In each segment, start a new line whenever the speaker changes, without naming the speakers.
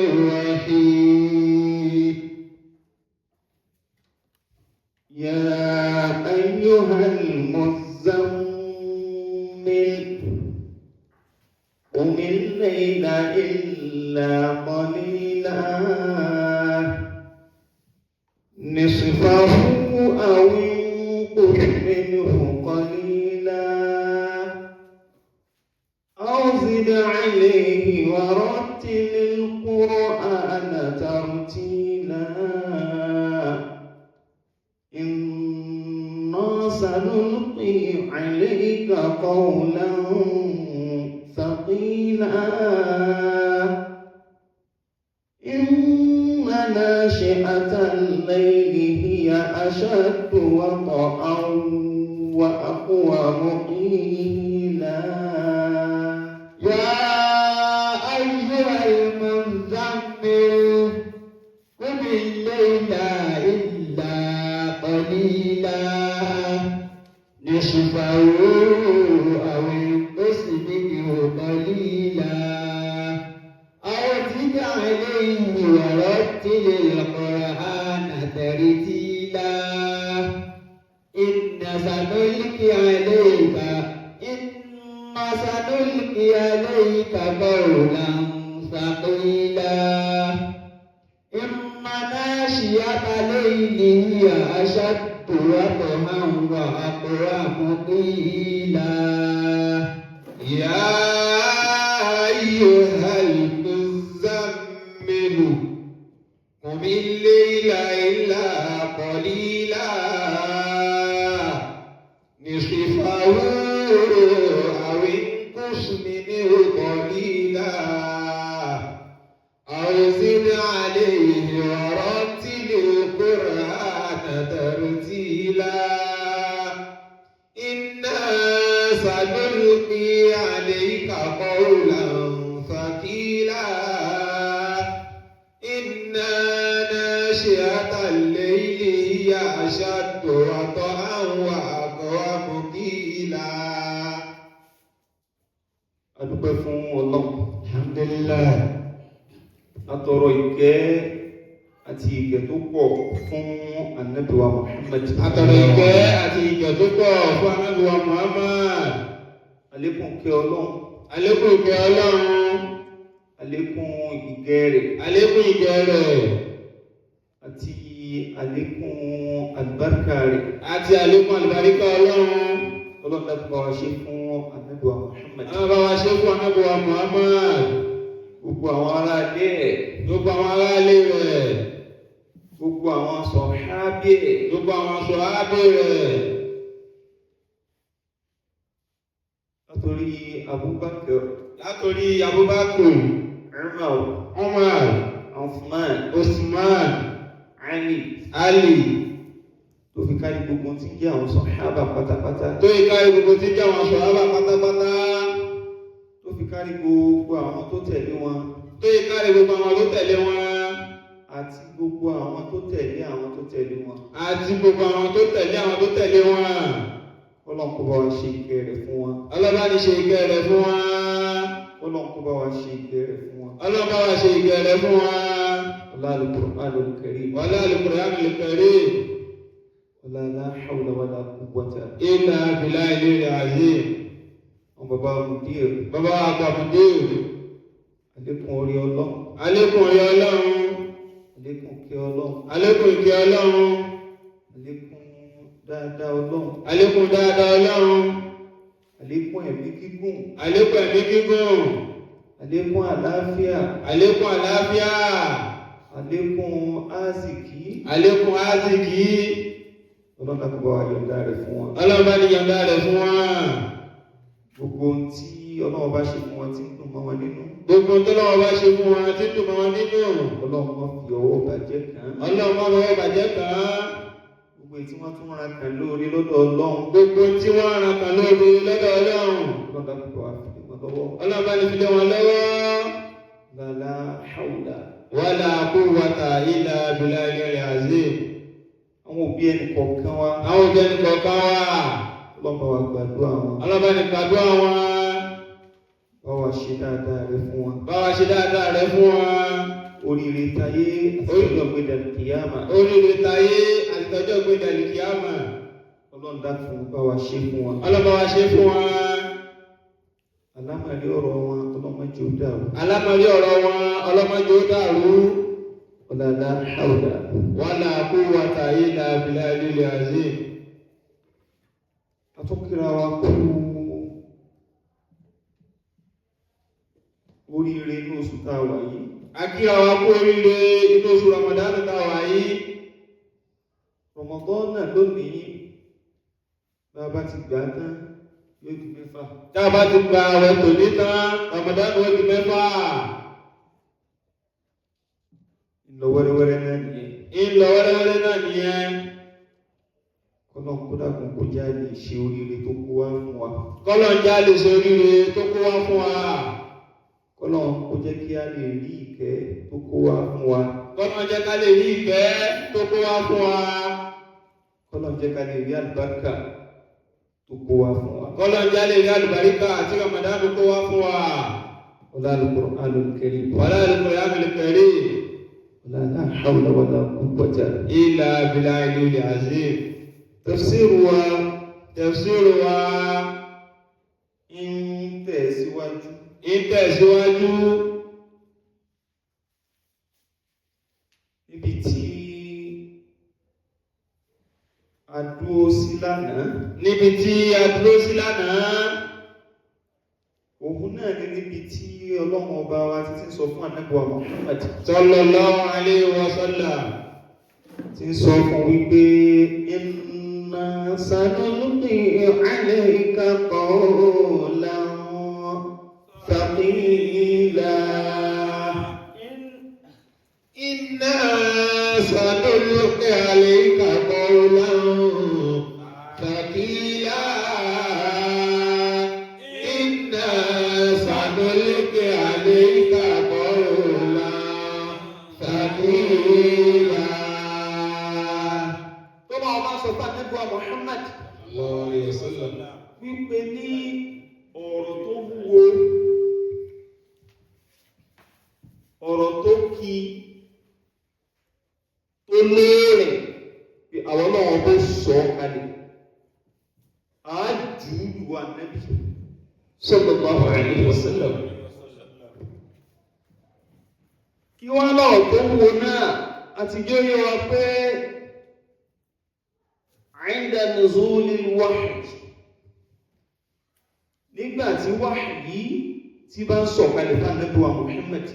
الرحيم.
يا أيها المزمل قم الليل إلا قليلا نصفه أو انقص منه قليلا أو زد عليه ورتل القرآن ترتيلا. إنا سنلقي عليك قولا ثقيلا. إن ناشئة الليل هي أشد وطئا وأقوم قيلا.
يا أيها المزمل قم الليل إلا قليلا نصفه أو انقص منه قليلا أو زد عليه ورتل القرآن ترتيلا. إن سنلقي عليك قولا ثقيلا. إن ناشئة الليل هي أشد وطئا وأقوم قيلا.
يا أيها المزمل قم الليل إلا قليلا نصفه أو انقص منه قليلا أو زد عليه ورتل القرآن ترتيلا. إنا سنلقي عليك قولا ثقيلا. إن ناشئة الليل هي أشد وطئا وأقوم قيلا.
A dúpẹ́ fún Ọlọ́run.
الحمد لله.
Atọrọ ìkẹ́ àti ìgẹ̀ tó pọ̀ fún Ànábì wa Muhammad.
Atọrọ ìkẹ́ àti ìgẹ̀ tó pọ̀ fún Ànábì wa Muhammad.
Àlékún kẹ́ Ọlọ́run.
Àlékún ìkẹ́ Ọlọ́run.
Àlékún ìgẹ̀ rẹ̀.
Àlékún ìgẹ̀ rẹ̀.
Àti àlékún àlùbáríkà rẹ̀.
Àti àlékún àlùbáríkà Ọlọ́run.
Ọlọ́run dákun bá wa ṣe fún Ànábì wa Muhammad.
Ọlọ́run bá wa ṣe fún Ànábì wa Muhammad.
Gbogbo àwọn aráalé ẹ̀.
Gbogbo àwọn aráalé rẹ̀.
Gbogbo àwọn sọ̀hábì ẹ̀.
Gbogbo àwọn sọ̀hábì rẹ̀.
Látòrí Abubakar,
Látòrí Abubakar,
Umar,
Umar,
Uthman,
Usman,
Ali,
Ali,
tó fi kárí gbogbo tí ń jẹ́ àwọn sọ̀hábà pátápátá,
tó kárí gbogbo tí jẹ́ àwọn sọ̀hábà pátápátá,
tó fi kárí gbogbo àwọn tó tẹ̀lé wọn,
tó kárí gbogbo àwọn tó tẹ̀lé wọn,
àti gbogbo àwọn tó tẹ̀lé àwọn tó tẹ̀lé wọn.
Àti gbogbo àwọn tó tẹ̀lé àwọn tó tẹ̀lé wọn.
Ọlọ́run kó bá wa ṣe ìkẹ́ rẹ̀ fún wọn.
Ọlọ́run bá ní ṣe ìkẹ́ rẹ̀ fún wọn.
Ọlọ́run kó bá wa ṣe ìkẹ́ rẹ̀ fún wọn.
Ọlọ́run bá wa ṣe ìkẹ́ rẹ̀ fún wọn.
Ọlá Al-Qur'anul Karim.
Wọlá Al-Qur'anul Karim.
Ọlá la hawla wala quwwata
illa billahi al-azim.
Àwọn bàbá Mudir,
Bàbá àgbà Mudir,
àlékún orí Ọlọ́run,
àlékún orí Ọlọ́run,
àlékún kẹ́ Ọlọ́run,
àlékún ìkẹ́ Ọlọ́run,
àlékún dáadáa Ọlọ́run,
àlékún dáadáa Ọlọ́run,
àlékún ẹ̀mí gígùn,
àlékún ẹ̀mí gígùn,
àlékún àlàáfíà,
àlékún àlàáfíà,
àlékún áàzìkí.
Àlékún áàzìkí.
Ọlọ́run dákun bá wa yọ̀ǹda rẹ̀ fún wọn.
Ọlọ́run bá ní yọ̀ǹda rẹ̀ fún wọn.
Gbogbo ohun tí Ọlọ́run bá ṣe fún wọn tí ń dùn mọ́ wọn nínú,
Gbogbo tó lọ́wọ́ bá ṣe fún wọn tí dùn mọ́ wọn nínú,
Ọlọ́run má fi ọwọ́ bàjẹ́ kàn án.
Ọlọ́run má fọwọ́ bàjẹ́ kàn án.
Gbogbo èyí tí wọ́n tún ra kàn lóore lọ́dọ̀ Ọlọ́run,
Gbogbo tí wọ́n ràn kàn lóore lọ́dọ̀ Ọlọ́run,
Ọlọ́run dákun bá wa fi lé wọn lọ́wọ́.
Ọlọ́run bá ní fi lé wọn lọ́wọ́.
La hawla
Wala quwwata illa billahi al-azim.
Àwọn òbí ẹnì kọ̀ọ̀kan wa,
Àwọn òbí ẹnì kọ̀ọ̀kan wa,
Ọlọ́run bá wa gbàdúrà wọn,
Ọlọ́run bá ní gbàdúrà wọn,
bá wa ṣe dáadáa rẹ̀ fún wọn.
Bá wa ṣe dáadáa rẹ̀ fún wọn.
Oríire tayé àti ọjọ́ gbẹdẹ kìyàmà.
Oríire tayé àti tọjọ́ gbẹdẹ kìyàmà.
Ọlọ́run dákun bá wa ṣe fún wa.
Ọlọ́run bá wa ṣe fún wa.
Alámọ̀rí ọ̀rọ̀ wọn ọlọ́mọdé ó dàrú.
Alámọ̀rí ọ̀rọ̀ wọn ọlọ́mọdé ó dàrú.
Ọ̀làlá àwùdà.
Wala quwwata illa billahil azim.
Atúnkìra wa kú oríire inú oṣù tá a wà yìí.
Akíra wa kú oríire inú oṣù Ramadan tá a wà yìí.
Ramadan náà lónìí, bá a bá ti gbà á tán, yóò di mẹ́fà.
Tá a bá ti gba àwẹ̀ tòní tán, Ramadan ó di mẹ́fà.
Ńlọ wẹ́rẹ́wẹ́rẹ́ náà nìyẹn.
Ńlọ wẹ́rẹ́wẹ́rẹ́ náà nìyẹn.
Kọ́lọ́n kó dákun kó já lè ṣe oríire tó kó wá fún wa.
Kọ́lọ́n já lè ṣe oríire tó kó wá fún wa.
Kọ́lọ́n kó jẹ́ kí a lè rí ìkẹ́ tó kó wá fún wa.
Kọ́lọ́n jẹ́ ká lè rí ìkẹ́ tó kó wá fún wa.
Kọ́lọ́n jẹ́ ká lè rí àlùbáríkà tó kó wá fún wa.
Kọ́lọ́n já lè rí àlùbáríkà tí Ramadan kó wá fún wa.
Ọlá Al-Qur'anul Karim.
Wala Al-Qur'anul Karim.
Wala la hawla wala quwwata
illa billahil azim.
Tafsir wa
Tafsir wa
ń tẹ̀síwájú.
Ń tẹ̀síwájú.
Níbi tí a dúró sí lánàá.
Níbi tí a dúró sí lánàá.
Òun náà ni níbi tí Ọlọ́run ọba wa títí sọ fún Ànábì wa Muhammad.
Sallallahu alayhi wa sallam.
Tí ń sọ fún wípé inna sanulqi alayka qawlan thaqila.
Inna sanulqi alayka qawlan thaqila. Inna sanulqi alayka qawlan thaqila.
Tó bá ọba sọ fún Ànábì wa Muhammad
Sallallahu alayhi wa sallam.
wípé ní ọ̀rọ̀ tó wúwo, ọ̀rọ̀ tó kí, tó léèrè pé àwọn náà bó sọ kalẹ̀, á jù ú lu Ànábì sallallahu alayhi wa sallam. Kí wọ́n lọ́rọ̀ tó wúwo náà àti jẹ́ yé wa pé inda nuzulil wahyi, nígbà tí wahyi tí bá ń sọ̀kalẹ̀ fún Ànábì wa Muhammad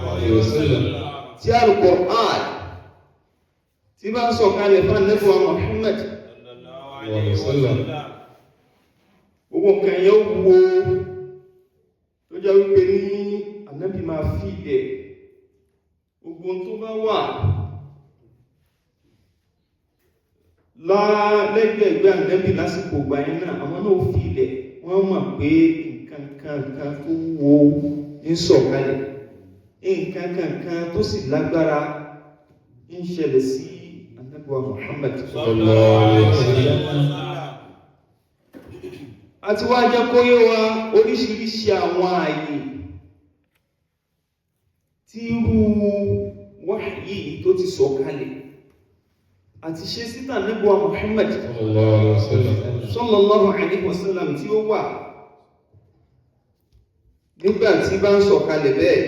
Alayhi wa sallam.
tí Al-Qur'an tí bá ń sọ̀kalẹ̀ fún Ànábì wa Muhammad,
Alayhi wa sallam.
gbogbo nǹkan yẹn wo tó jẹ́ wípé ní Ànábì máa fi ilẹ̀ gbogbo tó bá wà lẹ́gbẹ̀ẹ́gbẹ́ Ànábì lásìkò ìgbà yẹn náà, àwọn náà fi ilẹ̀ wọ́n mọ̀ pé nǹkan kan kan tó wúwo ń sọ̀kalẹ̀, nǹkan kan kan tó sì lágbára ń ṣẹlẹ̀ sí Ànábì wa Muhammad.
Sallallahu alayhi wa sallam.
Àti wá jẹ́ kó yé wa oríṣiríṣi àwọn ààyè tí irú wáyí tó ti sọ̀kalẹ̀ àti ṣe síta Ànábì wa Muhammad
Sallallahu alayhi wa sallam.
sallallahu alayhi wa sallam tí ó wà nígbà tí bá ń sọ̀kalẹ̀ bẹ́ẹ̀.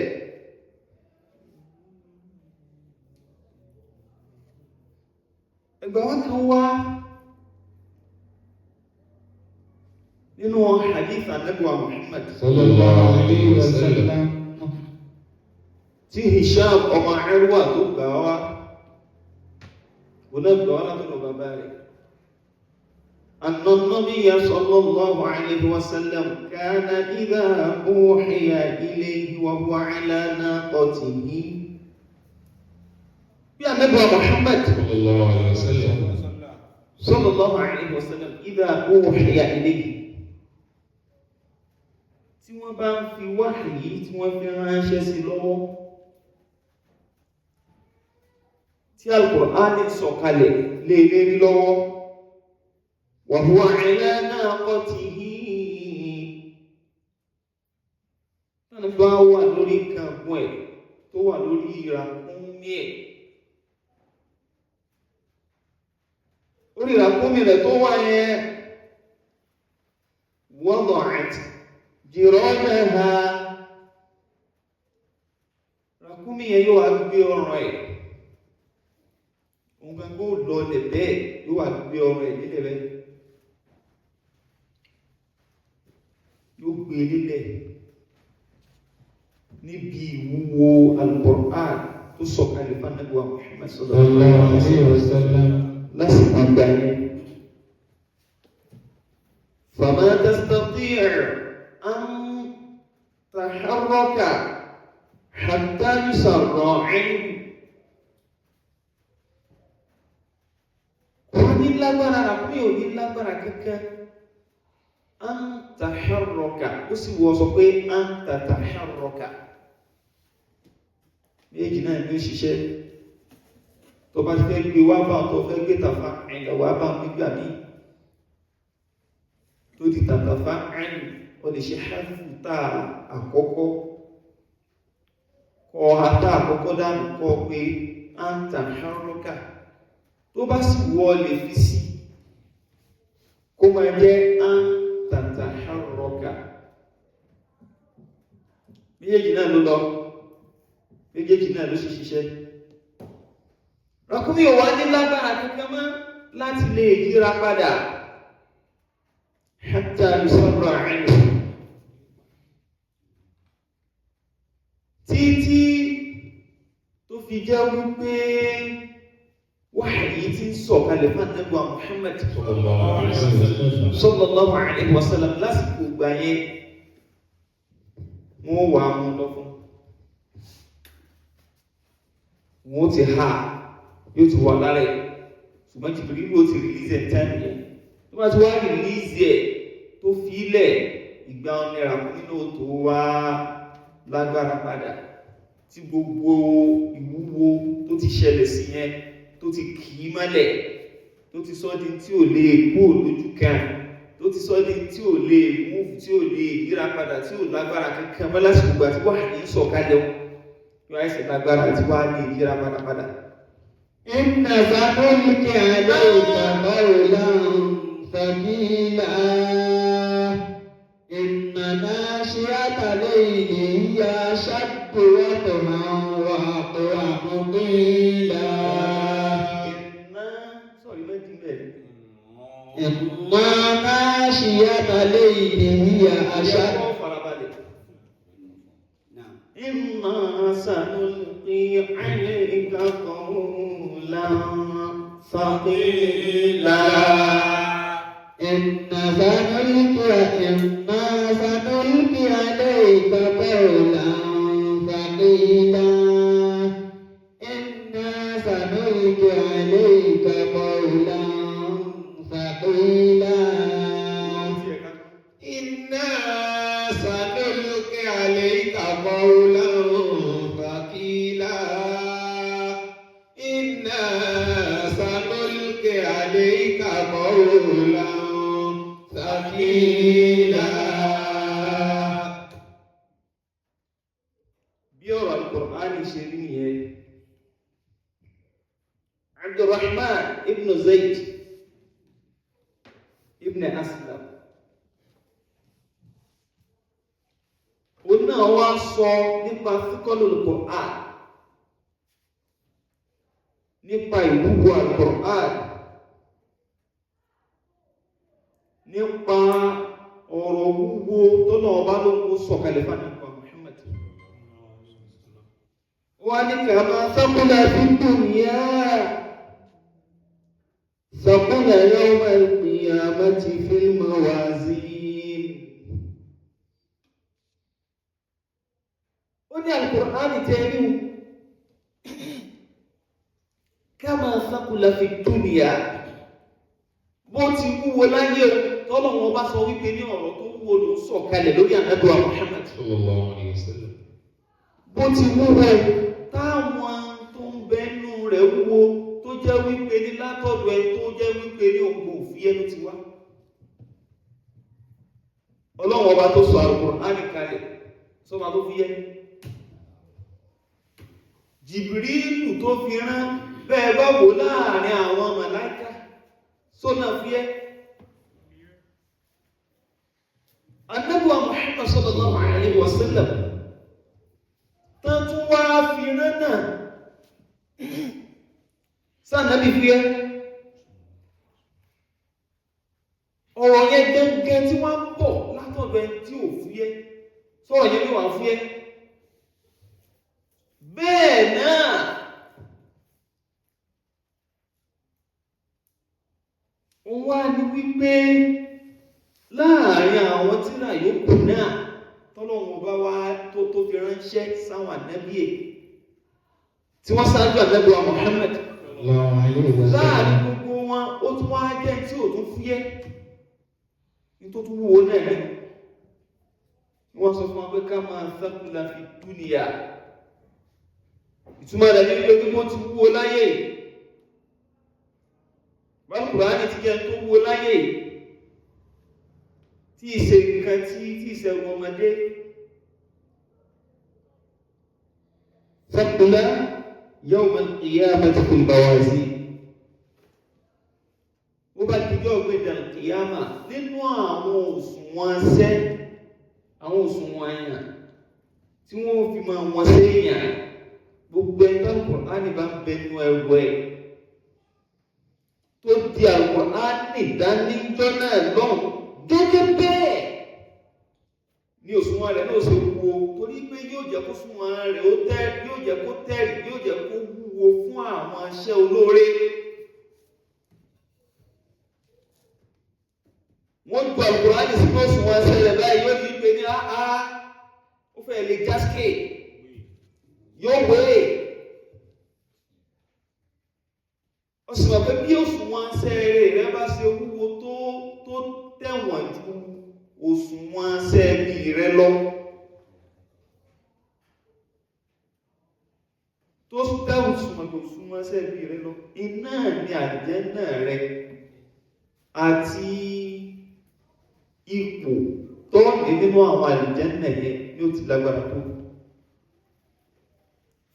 Ẹgbà wọn kan wá nínú hadith Ànábì wa Muhammad
Sallallahu alayhi wa sallam.
tí Hisham ọmọ Urwa tó gbà wá, òun náà gbà wá látọ̀dọ̀ bàbá rẹ̀. أن النبي صلى الله عليه وسلم كان إذا أوحي إليه وهو على ناقته. Bí Ànábì wa Muhammad
Sallallahu alayhi wa sallam.
sallallahu alayhi wa sallam إذا أوحي إليه, tí wọ́n bá ń fi wáhìí tí wọ́n fi ránṣẹ́ sí lọ́wọ́, tí Al-Qur'ani sọ̀kalẹ̀ lé lérí lọ́wọ́, wa huwa ala naqatihi, tánà bá wà lórí nǹkan ọ̀gbọ́n ẹ̀ tó wà lórí ràkúnmí ẹ̀. Orí ràkúnmí rẹ̀ tó wà yẹn, wada'at jiradaha, ràkúnmí yẹn yóò wá gbé ọrùn ẹ̀, òun gangan ó lọlẹ̀ bẹ́ẹ̀, yóò wá gbé ọrùn ẹ̀ nílẹ̀ bẹ́ẹ̀, yóò gbé nílẹ̀ níbi ìwúwo Al-Qur'an tó sọ̀kalẹ̀ fún Ànábì wa Muhammad sallallahu alaihi wasallam lásìkò ìgbà yẹn. Fama tastati' an taharraka hatta yusarra anhu. Kò ní lágbára, ràkúnmí ò ní lágbára kankan. An taharraka, ó sì wọ́ sọ pé an tataharraka. Méjì náà ní ó ṣiṣẹ́. Tó bá ti fẹ́ gbé wá bá tó fẹ́ gbé tàfà ẹ̀yà wá bá nígbà míì tó di tàtàfà ẹ̀yìn, ó lè ṣe hádùú tá àkọ́kọ́, kọ́ ata àkọ́kọ́ dànù, kọ́ pé an taharraka. Tó bá sì wọ́ lè fi sí kó máa jẹ́ an tataharraka. Méjèèjì náà ló lọ, méjèèjì náà ló sì ṣiṣẹ́. Ràkúnmí ò wá ní lágbára kankan mọ́ láti lè yíra padà hatta yusarra anhu, títí tó fi jẹ́ wípé wáyé tí ń sọ̀kalẹ̀ fún Ànábì wa Muhammad sallallahu alaihi wasallam lásìkò ìgbà yẹn, wọ́n wà mú lọ fún wọ́n ti ha, yóò ti wà lára ẹ̀, ṣùgbọ́n Jibril ó ti release ẹ̀ time yẹn. Tó bá ti wá release ẹ̀ tó fi ilẹ̀, ìgbà ọ̀nẹ́ra nínú tó wá lágbára padà, tí gbogbo ìwúwo tó ti ṣẹlẹ̀ sí yẹn tó ti kì í mọ́lẹ̀, tó ti sọ́ di tí ò lè kú lójú kan, tó ti sọ́ di tí ò lè move, tí ò lè yíra padà, tí ò lágbára kankan mọ́ lásìkò ìgbà tí wà ní sọ̀kalẹ̀ o, yóò àìsàn lágbára àti wà ní yíra padà padà.
Inna sanulqi alayka qawlan thaqila. Inna nashi'ata layli hiya ashaddu wat'an wa aqwamu qila.
Inna sọ̀rí mẹ́tí bẹ́ẹ̀.
Inna nashi'ata layli hiya ashaddu.
Ẹ̀kọ́ farabalẹ̀. Inna sanulqi alayka qawlan thaqila.
Inna sanulqi alayka qawlan thaqila. Inna sanulqi alayka qawlan thaqila.
Inna sanulqi alayka qawlan thaqila. Inna sanulqi alayka qawlan thaqila.
Bí ọ̀rọ̀ Al-Qur'ani ṣe rí nìyẹn. Abdurrahman ibn Zayd ibn Aslam, òun náà wá sọ nípa fíkọ́lù Al-Qur'an, nípa ìwúwo Al-Qur'an, nípa ọ̀rọ̀ wúwo tó náà bá ló ń sọ̀kalẹ̀ fún àníkà Muhammad. Wọ́n ní kama thaqula fi dunya thaqula yawma al-qiyamati fil mawazin. Ó ní Al-Qur'ani tẹ́rí kama thaqula fi dunya, bó ti wúwo láyé o, tọ́lọ̀ wọn bá sọ wípé ní ọ̀rọ̀ tó wúwo ló ń sọ̀kalẹ̀ lórí Ànábì wa Muhammad
Sallallahu alayhi wa sallam.
bó ti wúwo táwọn tó ń bẹnu rẹ̀ wúwo, tó jẹ́ wípé ní látọ̀dọ̀ ẹ tó jẹ́ wípé ní òǹkò òfin ẹnu ti wá. Ọlọ́run ọba tó sọ Al-Qur'ani kalẹ̀ sọ́ba tó fi yẹ. Jìbìrìlù tó fi rán bẹ́ẹ̀ bá wò láàrin àwọn màláíkà sónà fúyẹ́. Ànábì wa Muhammad sallallahu alayhi wa sallam tán tún wá fi rán náà sànàbí fúyẹ́. Ọ̀rọ̀ yẹn gẹ́gẹ́ tí wọ́n ń bọ̀ látọ̀dọ̀ ẹni tí ò fúyẹ́, sọ̀rọ̀ yẹn ló wà fúyẹ́. Bẹ́ẹ̀ náà òun wá ní wípé láàrin àwọn tírà yòókù náà tọ́lọ́run bá wá tó fi ránṣẹ́ sáwọn ànábì ẹ̀ tí wọ́n ṣáájú ànábì wa Muhammad, láàrin gbogbo wọn ó tún wá jẹ́ tí ò tún fúyẹ́ ní tó tún wúwo náà ní wọ́n sọ fún wa pé ká máa sákúlà fi dúnìyà. Ìtumọ̀ rẹ̀ ní wípé bí wọ́n ti wúwo láyé, Kùránì ti jẹ́ tó wúwo láyé tí ìṣe nǹkan tí ìṣẹ̀rù ọmọdé.
ثقل يوم القيامة في الموازين.
Ó bá dijọ́ gbẹ̀dẹ̀ kìyàmà nínú àwọn òṣùwọ̀n ṣẹ́, àwọn òṣùwọ̀n èèyàn tí wọ́n fi máa wọ́n sí èèyàn, gbogbo ẹni tó Kùránì bá ń bẹnu ẹrù ẹ̀ tó di Àlùkùránì dání jọ́ náà lọ́hùn gẹ́gẹ́ bẹ́ẹ̀ ní òṣùwọ̀n rẹ̀ náà ṣe wúwo, torí pé yóò jẹ́ kó òṣùwọ̀n rẹ̀ ó tẹ́, yóò jẹ́ kó tẹ̀rì, yóò jẹ́ kó wúwo fún àwọn iṣẹ́ olóore. Wọ́n ju Àlùkùránì sínú òṣùwọ̀n ṣẹlẹ̀ báyìí, yóò ní pé ní áá ó fẹ́ lè jásíkè yóò wéè. Ó sì mọ̀ pé bí òṣùwọ̀n ṣẹ́ẹ̀rẹ̀ rẹ bá ṣe wúwo tó tẹ̀wọ̀n ju òṣùwọ̀n ṣẹ́ẹ̀bì rẹ lọ, tó tẹ̀wọ̀n òṣùwọ̀n ṣẹ́ẹ̀bì rẹ lọ, iná ni àlùjánnà rẹ àti ipò tó ní nínú àwọn àlùjánnà yẹn ni ó ti lágbára tó.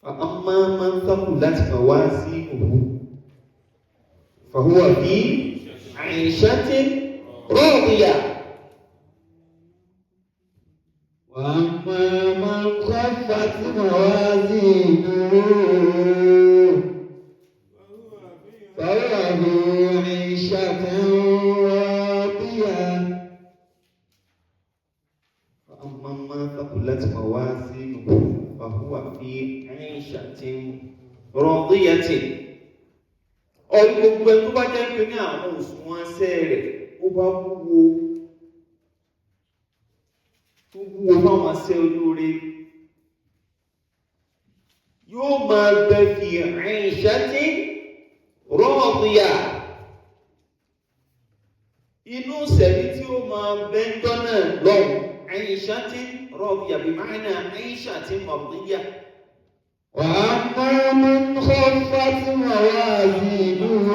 Fa amma man thaqulat mawazinuhu fahuwa fi 'ishatin radiyah.
وأما من خفت موازينه فهو في عيشة راضية.
فأما من ثقلت موازينه فهو في عيشة راضية. Ọ̀rí gbogbo ẹni tó bá jẹ́ pé ní àwọn òṣùwọ̀n ṣẹ́ rẹ̀ ó bá wúwo, tó wúwo fáwọn ṣẹ́ olóore, yóò máa bẹ fi عيشة راضية. Inú sẹ̀mí tí ó máa bẹ ń jọ́ náà lọ́hùn, عيشة راضية بمعنى عيشة مرضية.
وأما من خفت موازينه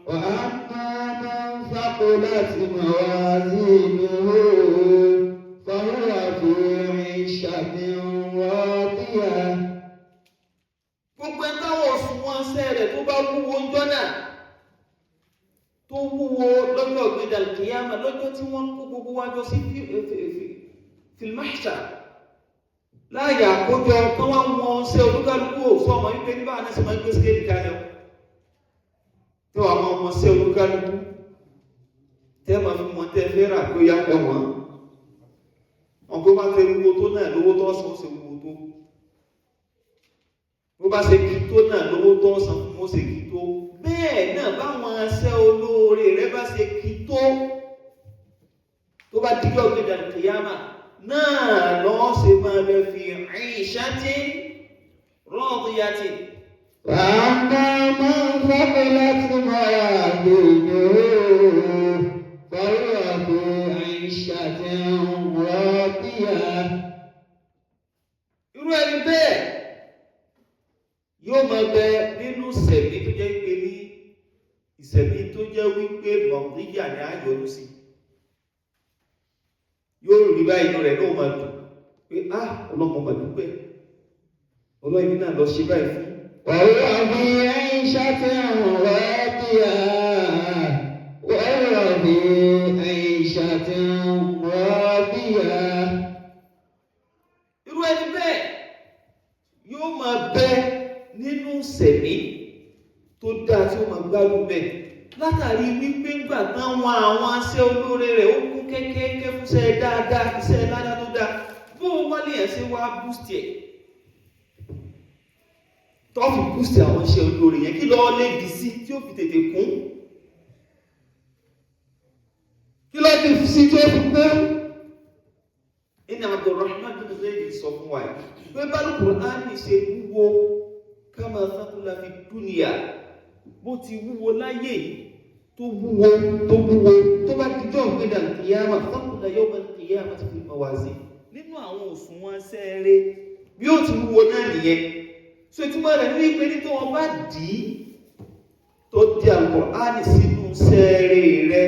وأما من ثقلت موازينه فهو في عيشة راضية.
Gbogbo ẹni táwọn òṣùwọ̀n ṣẹ́ rẹ̀ tó bá wúwo ń jọ́ náà, tó wúwo lọ́jọ́ ọ̀gbẹ́dà kìyàmà, lọ́jọ́ tí wọ́n kó gbogbo wájọ sí fìlmáṣà láàyè àkójọ tó wá wọn ṣe olúkálukú ò sọ ọmọ wípé nígbà náà sì máa ń gbé skéèlì kalẹ̀ o, tí wàá máa wọn ṣe olúkálukú tẹ́ máa fi wọn tẹ́ fẹ́ rà pé ó yá ẹ̀wọ̀n wọn kó bá tẹ wúwo tó náà lówó tó ọ̀sán ó ṣe wúwo tó, bó bá ṣe kí tó náà lówó tó ọ̀sán fún ó ṣe kí tó. Bẹ́ẹ̀ náà báwọn aṣẹ́ olóore rẹ bá ṣe kí tó, tó bá díjọ́ gbẹ̀dà kìyàmà náà lọ́ọ́ ṣe máa bẹ fi عيشة راضية.
وأما من ثقلت موازينه فهو في عيشة راضية.
Irú ẹni bẹ́ẹ̀ yóò máa bẹ nínú ìṣẹ̀mí tó jẹ́ pé ní ìṣẹ̀mí tó jẹ́ wípé mọ̀míyà ni a yọ́nú sí. Yóò rí báyìí, inú rẹ̀ náà máa dùn pé á ọlọ́mọ máa dúpẹ́, Ọlọ́run èmi náà lọ ṣe báyìí fún.
وهو في عيشة راضية وهو في عيشة راضية.
Irú ẹni bẹ́ẹ̀ yóò máa bẹ nínú sẹ̀mí tó dáa tí ó máa gbádùn bẹ́ẹ̀, látàrí wípé ńgbà táwọn àwọn aṣẹ́ olóore rẹ̀ ó kún kẹ́kẹ́kẹ́ fúnṣẹ́ dáadáa, iṣẹ́ ládàá tó dáa. Bó o wálé ẹ̀ ṣe wá boost ẹ̀ tó fi boost àwọn iṣẹ́ olóore yẹn, kí lọ́ọ́ lè dì sí tí ó fi tètè kún?
Kí ló ti sí tó fi kún?
Ìní Abdulrahman bin Zayd sọ fún wa yìí pé b'Al-Qur'ani ṣe wúwo, kama thaqula fi dunya, bó ti wúwo láyé yìí, tó wúwo tó wúwo, tó bá dijọ́ ìgbéda kìyàmà, thaqula yawma al-qiyamati fil mawazin, nínú àwọn òṣùwọ̀n sẹ́ẹ̀rẹ́ bí ó ti wúwo náà nìyẹn. So ìtumọ̀ rẹ̀ ní wípé ní tó wọn bá dì í, tó di Al-Qur'ani sínú sẹ́ẹ̀rẹ́ rẹ,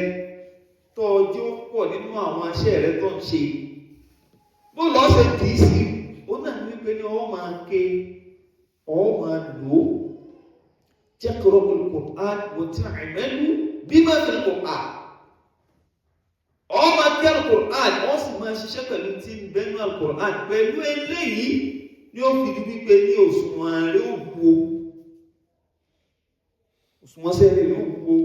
tó ọjọ́ pọ̀ nínú àwọn aṣẹ́ rẹ tó ń ṣe, bó lọ́ ṣe dì í sí, ó náà ní wípé ní ọ máa ké, ọ máa lò ó. Taqra'u al-Qur'an wa ta'malu bima fil Qur'an. Ọ máa ké al-Qur'an, ọ sì máa ṣiṣẹ́ pẹ̀lú tí ń bẹ́nu al-Qur'an. Pẹ̀lú eléyìí ni ó fi di wípé ní òṣùwọ̀n rẹ̀ ó wúwo, òṣùwọ̀n sẹ́rẹ̀ rẹ̀ ó wúwo.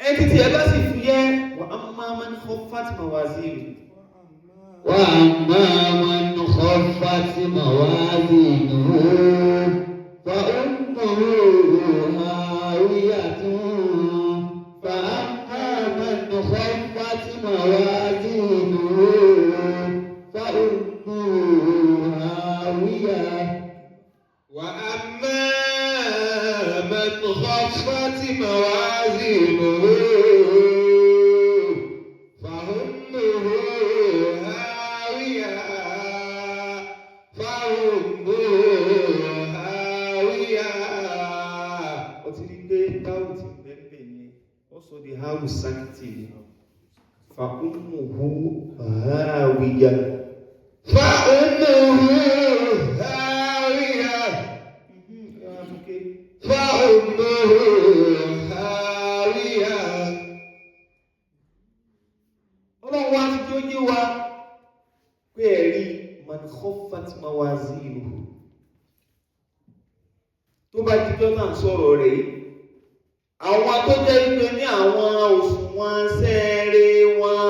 Ẹni tí ẹ bá sì fúyẹ́, wa amma man khaffat mawazinuhu.
وأما من خفت موازينه فأمه هاوية. فأما من خفت موازينه فأمه هاوية.
وأما من خفت موازينه فأمه هاوية، فأمه هاوية.
Ó ti rí pé táwù ti bẹ́ẹ̀ ni ó sọ di háwù sákìtì ni, fa ummuhu hawiya.
فأمه هاوية. فأمه هاوية.
Ọlọ́run wá ti kí ó yé wa pé ẹ̀rí man khaffat mawazinuhu, tó bá dijọ́ náà sọ̀rọ̀ rẹ̀ yìí, àwọn tó jẹ́ wípé ní àwọn òṣùwọ̀n sẹ́ẹ̀rẹ̀ wọn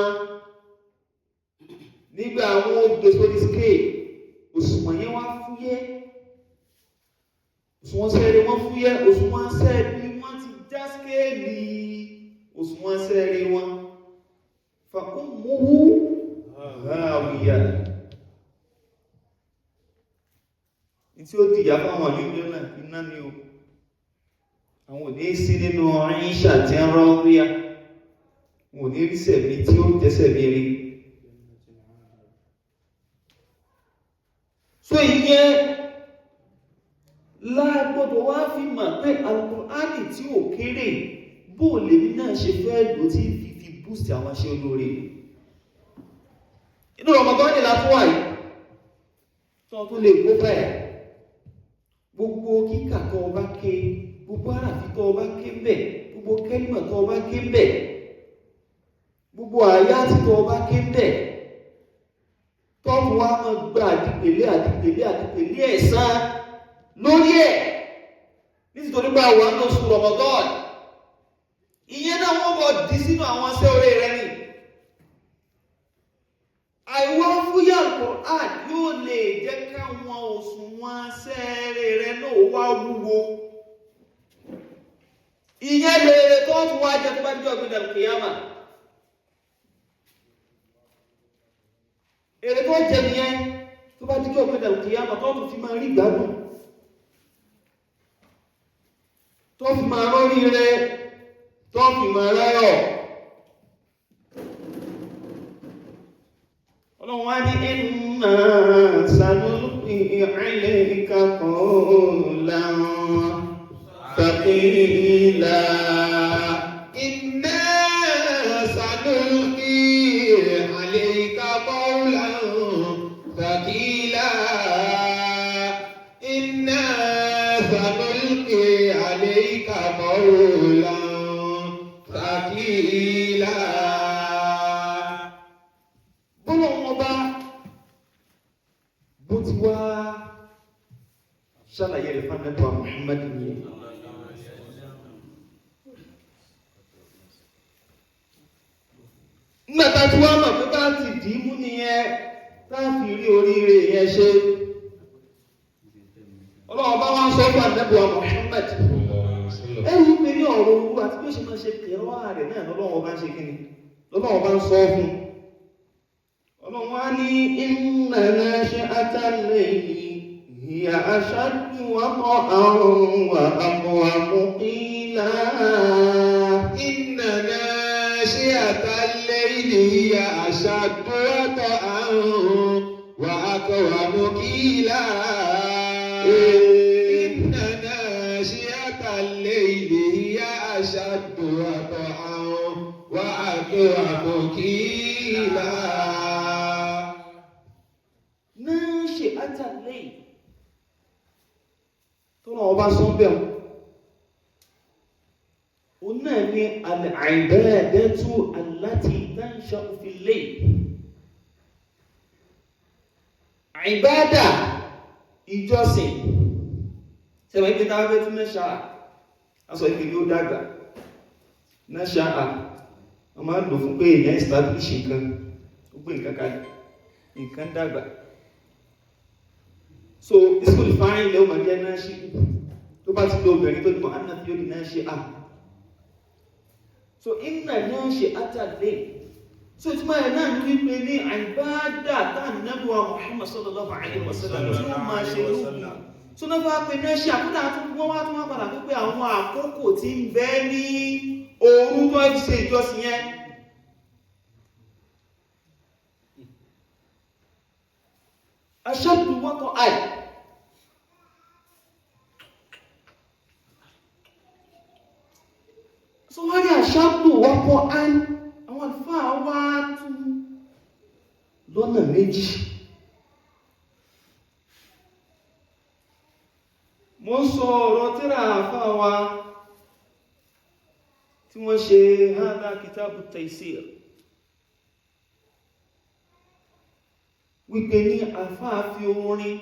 nígbà àwọn ògbé sórí scale, òṣùwọ̀n yẹn wá fúyẹ́, òṣùwọ̀n sẹ́ẹ̀rẹ̀ wọn fúyẹ́, òṣùwọ̀n sẹ́ẹ̀rẹ̀ wọn ti já scale, òṣùwọ̀n sẹ́ẹ̀rẹ̀ wọn, fa ummuhu hawiya. Tí ó dìyà fáwọn àyíjọ náà, iná ni o. Àwọn ò ní sí nínú ìṣà tí ń rán ríà, wọn ò ní rí sẹ̀mí tí ó jẹ́sẹ̀mí rí. So ìyẹn lágbọ́dọ̀ wá fi mọ̀ pé Al-Qur'ani tí ò kéré, bó lèmi náà ṣe fẹ́ lò tí fi boost àwọn aṣẹ́ olóore inú Ramadan ní látún wà yìí tó tún lè kó bẹ́ẹ̀. Gbogbo kíkà tó o bá ké, gbogbo àràfí tó o bá ké ń bẹ̀, gbogbo kẹ́límà tó o bá ké ń bẹ̀, gbogbo àyátì tó o bá ké ń bẹ̀, tọ́ọ̀fù wa máa gba àdìpèlé àdìpèlé àdìpèlé ẹ̀san lórí ẹ̀, nítorí pé àwọn àna oṣù Ramadan. Ìyẹn náà wọ́n bọ̀ dí sínú àwọn aṣẹ́ orí rẹ ni. Àìwá fúyà Al-Qur'an yóò lè jẹ́ káwọn òṣùwọ̀n sẹ́ẹ̀rẹ̀ rẹ náà wá wúwo. Ìyẹn lè tó tún wá jẹ́ tó bá jẹ́ ọ̀gbìn al-qiyama. Èrè tó jẹ nìyẹn tó bá jẹ́ ọ̀gbìn al-qiyama, tó tún fi máa rí ìgbádùn, tó fi máa rọ́rí rẹ, tó fi máa ráyọ̀. Ọlọ́run wá ní inna sanulqi alayka qawlan thaqila.
Inna sanulqi alayka qawlan thaqila. قولا ثقيلا.
Bọ́lá wọn bá bó ti wá ṣàlàyé rẹ̀ fún Ànábì Muhammad nìyẹn. Nígbà tá a ti wá mọ̀ pé bá ti dì í mú nìyẹn, tá a fi rí oríire yẹn ṣe. Ọlọ́run bá wá ń sọ fún Ànábì Muhammad. Ẹ yí pé ní ọ̀rọ̀ owó àti bí ó ṣe máa ṣe kẹrọ rẹ̀ náà lọ́lọ́run bá ń ṣe kíni, lọ́lọ́run bá ń sọ fún un. Ọlọ́run á ní inna nashi'ata al-layli hiya ashaddu wat'an wa aqwamu qila.
إن ناشئة الليل هي أشد وطئا وأقوم قيلا. إن ناشئة الليل هي أشد وطئا وأقوم قيلا.
Nashi'ata al-layl tó náà ọba sọ bẹ́ẹ̀ o náà ní al-ibadatu allati tansha'u fil-layl. Ìbádà, ìjọsìn, sẹ́wọ̀n ìpín táwọn fẹ́ tún náṣà aṣọ ìpín yóò dàgbà. Náṣà wọ́n máa ń lò fún pé èèyàn establish nǹkan, ó gbé nǹkan kalẹ̀, nǹkan dàgbà. So school fáyín lè ó máa jẹ́ náṣì, tó bá ti lo obìnrin tó dìbò anna fi ó di náṣì à. So inna náṣì àtàlẹ́. So ìtumọ̀ ẹ̀ náà ní wípé ní àìbádà táànàbíwá Muhammad sallallahu alaihi wasallam tí ó máa ṣe lóògùn. So náà bá pe náṣì àkúdà wọ́n wá tún wá padà pé àwọn àkókò tí ń bẹ ní òru tó fi ṣe ìjọsìn yẹn. Ashaddu wat'an. So wọ́n rí ashaddu wat'an, àwọn àlùfáà wá tú lọ́nà méjì. Mo ń sọ ọ̀rọ̀ tírà àfáà wa tí wọ́n ṣe hadha kitabu taysir, wípé ní àfáà fi orin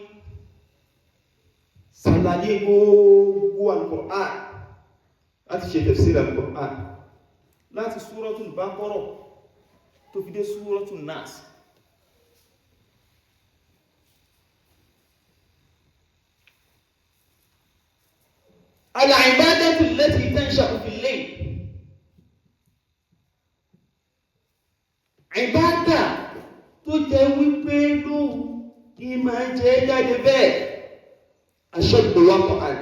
ṣàlàyé gbogbo Al-Qur'an láti ṣe tafsir Al-Qur'an láti Suratul Baqarah tó fi dé Suratul Nas. Al-ibadatu allati tansha'u fil-layl, ìbádà tó jẹ́ wípé lóhun kí máa jẹ́ jáde bẹ́ẹ̀, ashaddu wat'an.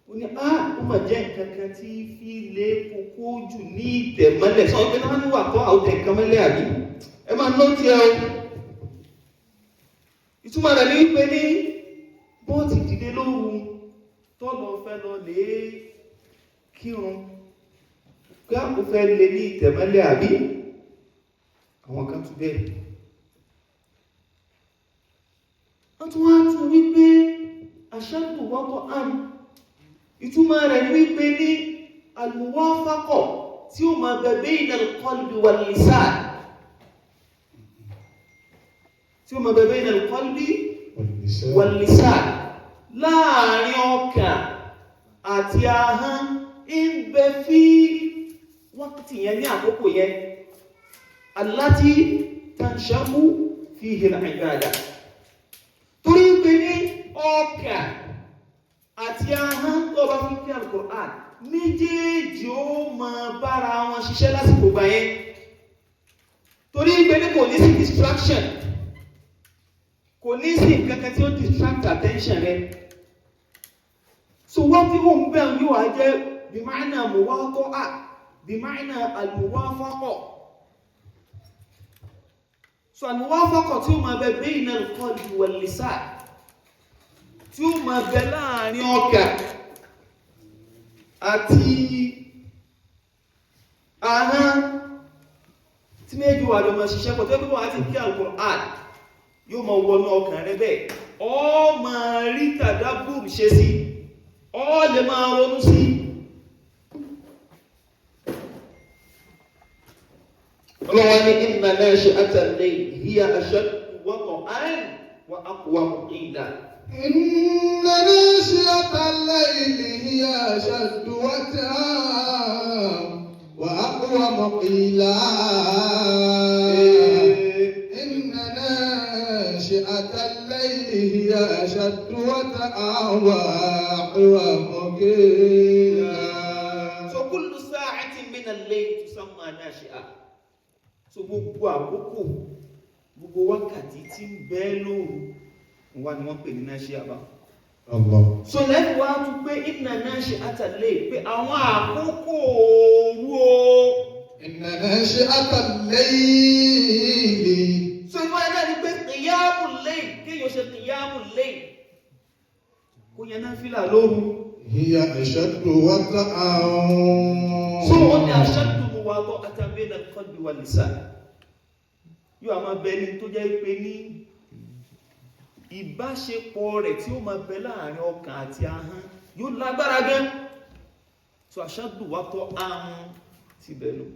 Ó ní á ó mà jẹ́ nǹkan kan tí fi lé kókó jù ní ìtẹ̀mọ́lẹ̀. Sọ pé náà níwà tó àwọn tẹ̀ nǹkan mọ́lẹ̀ àbí ẹ máa ná tiẹ̀ o. Ìtumọ̀ rẹ̀ ní wípé ní bọ́ọ̀tì dìde lóru tọ́lọ fẹ́ lọ lè kírun pé ó fẹ́ lè ní ìtẹ̀mọ́lẹ̀ àbí àwọn kan tún bẹ́ẹ̀. Wọ́n tún wá tún wípé ashaddu wat'an, ìtumọ̀ rẹ̀ ní wípé ní al-muwafaqa tí ó máa bẹ bayna al-qalbi wal-lisan, tí ó máa bẹ bayna al-qalbi wal-lisan, láàrin ọkàn àti ahọ́n ń bẹ fí wákàtí yẹn ní àkókò yẹn, allati tansha'u fihi al-ibada. Torí pé ní ọkàn àti ahọ́n tó bá fi kí Al-Qur'an méjèèjì ó máa bára wọn ṣiṣẹ́ lásìkò gbà yẹn, torí pé ní kò ní sí distraction, kò ní sí nǹkan kan tí ó distract attention rẹ. So wọ́n tí ó ń bẹ̀ yóò wá jẹ́ bima'na muwata'a, bima'na al-muwafaqa. So al-muwafaqa tí ó máa bẹ bayna al-qalbi wal-lisan, tí ó máa bẹ láàrin ọkàn àti ahọ́n, tí méjì wà lọ máa ṣiṣẹ́ pọ̀, tó yẹ kó wọ́n á ti kí Al-Qur'an yóò máa wọnú ọkàn rẹ bẹ́ẹ̀, Ọ máa rí tàdábùrù ṣe sí, ọ lè máa ronú sí. Ọlọ́wọ́ ní inna nashi'ata al-layl hiya ashaddu wat'an wa aqwamu qila.
إن ناشئة الليل هي أشد وطئا وأقوم قيلا. إن ناشئة الليل هي أشد وطئا وأقوم قيلا.
So kullu sa'atin min al-layl tusamma nashi'a. So gbogbo àkókò, gbogbo wákàtí tí ń bẹ lóru wà ní wọ́n pè ní nashi'a bá.
Allah.
So lẹ́nu wá tún pé inna nashi'ata al-layl, pé àwọn àkókò òru o.
إن ناشئة الليل.
So ìwọ ẹ̀ náà ni pé qiyamul layl, kéèyàn ṣe qiyamul layl, kó yẹn náfìlà lóru.
هي أشد وطئا.
So ó ní ashaddu muwata'atan bayna al-qalbi wal-lisan. Yóò máa bẹ ní tó jẹ́ pé ní ìbáṣepọ̀ rẹ̀ tí ó máa bẹ láàrin ọkàn àti ahọ́n yóò lágbára gan. So ashaddu wata'an ti bẹ̀ lọ.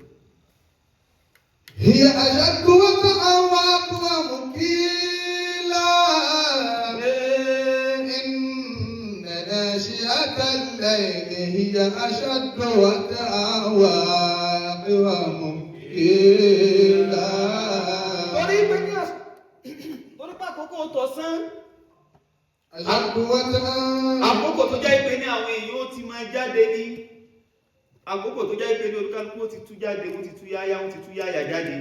هي أشد وطئا وأقوم قيلا. إن ناشئة الليل هي أشد وطئا وأقوم قيلا.
Torí pé ní torí pé àkókò tọ̀sán,
أشد وطئا.
àkókò tó jẹ́ pé ní àwọn èèyàn ó ti máa jáde ní, àkókò tó jẹ́ pé ní olúkálùkù ó ti tú jáde, ó ti tú yáyá, ó ti tú yáyà jáde,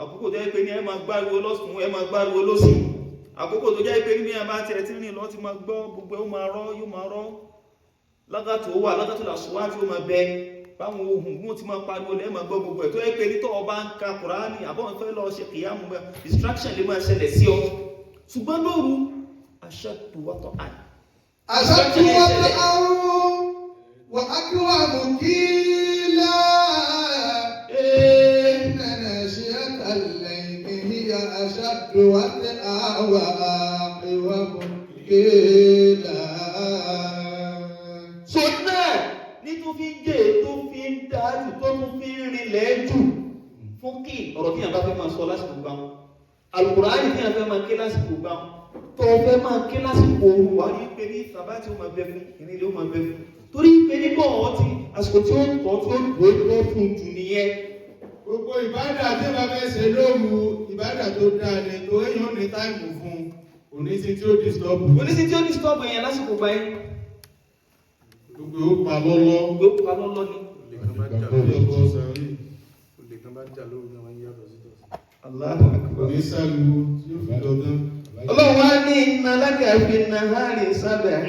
àkókò tó jẹ́ pé ní ẹ máa gbáriwo lọ́sùn, ẹ máa gbáriwo lọ́sì, àkókò tó jẹ́ pé ní bí ẹ bá tiẹ̀ tí rìn lọ ti máa gbọ́ gbogbo ẹ, ó máa rọ́, yóò máa rọ́ lágàtò, ó wà lágàtò làṣùwá tí ó máa bẹ báwọn ohun bí wọ́n ti máa pariwo lẹ́ẹ̀ máa gbọ́ gbogbo ẹ̀, tó jẹ́ pé ní tọ́wọ́ bá ń ka Kùránì àbọ̀n fẹ́ lọ ṣe kìyàmù bẹ́ẹ̀, distraction lè máa ṣẹlẹ̀ sí ọ. Ṣùgbọ́n lóru, ashaddu wat'an.
أشد وطئا وأقوم قيلا. إن ناشئة الليل هي أشد وطئا وأقوم قيلا.
So náà ní tó fi ń jẹ́, tó fi ń dájú, tó tún fi ń rinlẹ̀ jù fún kí ọ̀rọ̀ tí yàn bá fẹ́ máa sọ lásìkò gbà wọn, Alukùránì tí yàn fẹ́ máa ké lásìkò gbà wọn, tó fẹ́ máa ké lásìkò òru, wà ní pé ní sàbá tí ó máa bẹ fún ìrìnlẹ̀, ó máa bẹ fún, torí pé ní bọ̀ ọ́ ti àsìkò tí ó tọ́ tí ó gbó fún jù nìyẹn.
Gbogbo ìbádà tí wọ́n fẹ́ ṣe lóru, ìbádà tó dáa ni, tó èèyàn ní time fún un, òní sí tí ó disturb.
Oníṣẹ́ tí ó disturb yẹn lásìkò gbà yẹn.
Gbogbo ó pa lọ́lọ́.
Gbogbo pa lọ́lọ́ ni.
Olè kan bá jà
Bí
lóru,
ọkọ̀ sàárè.
olè kan bá jà lóru náà, wọ́n yàtọ̀ sí tọ̀sán.
Allahu akbar.
Òní sáriwo tí ó fi lọ tán.
Ọlọ́run wá ní inna laka fi nahari sabhan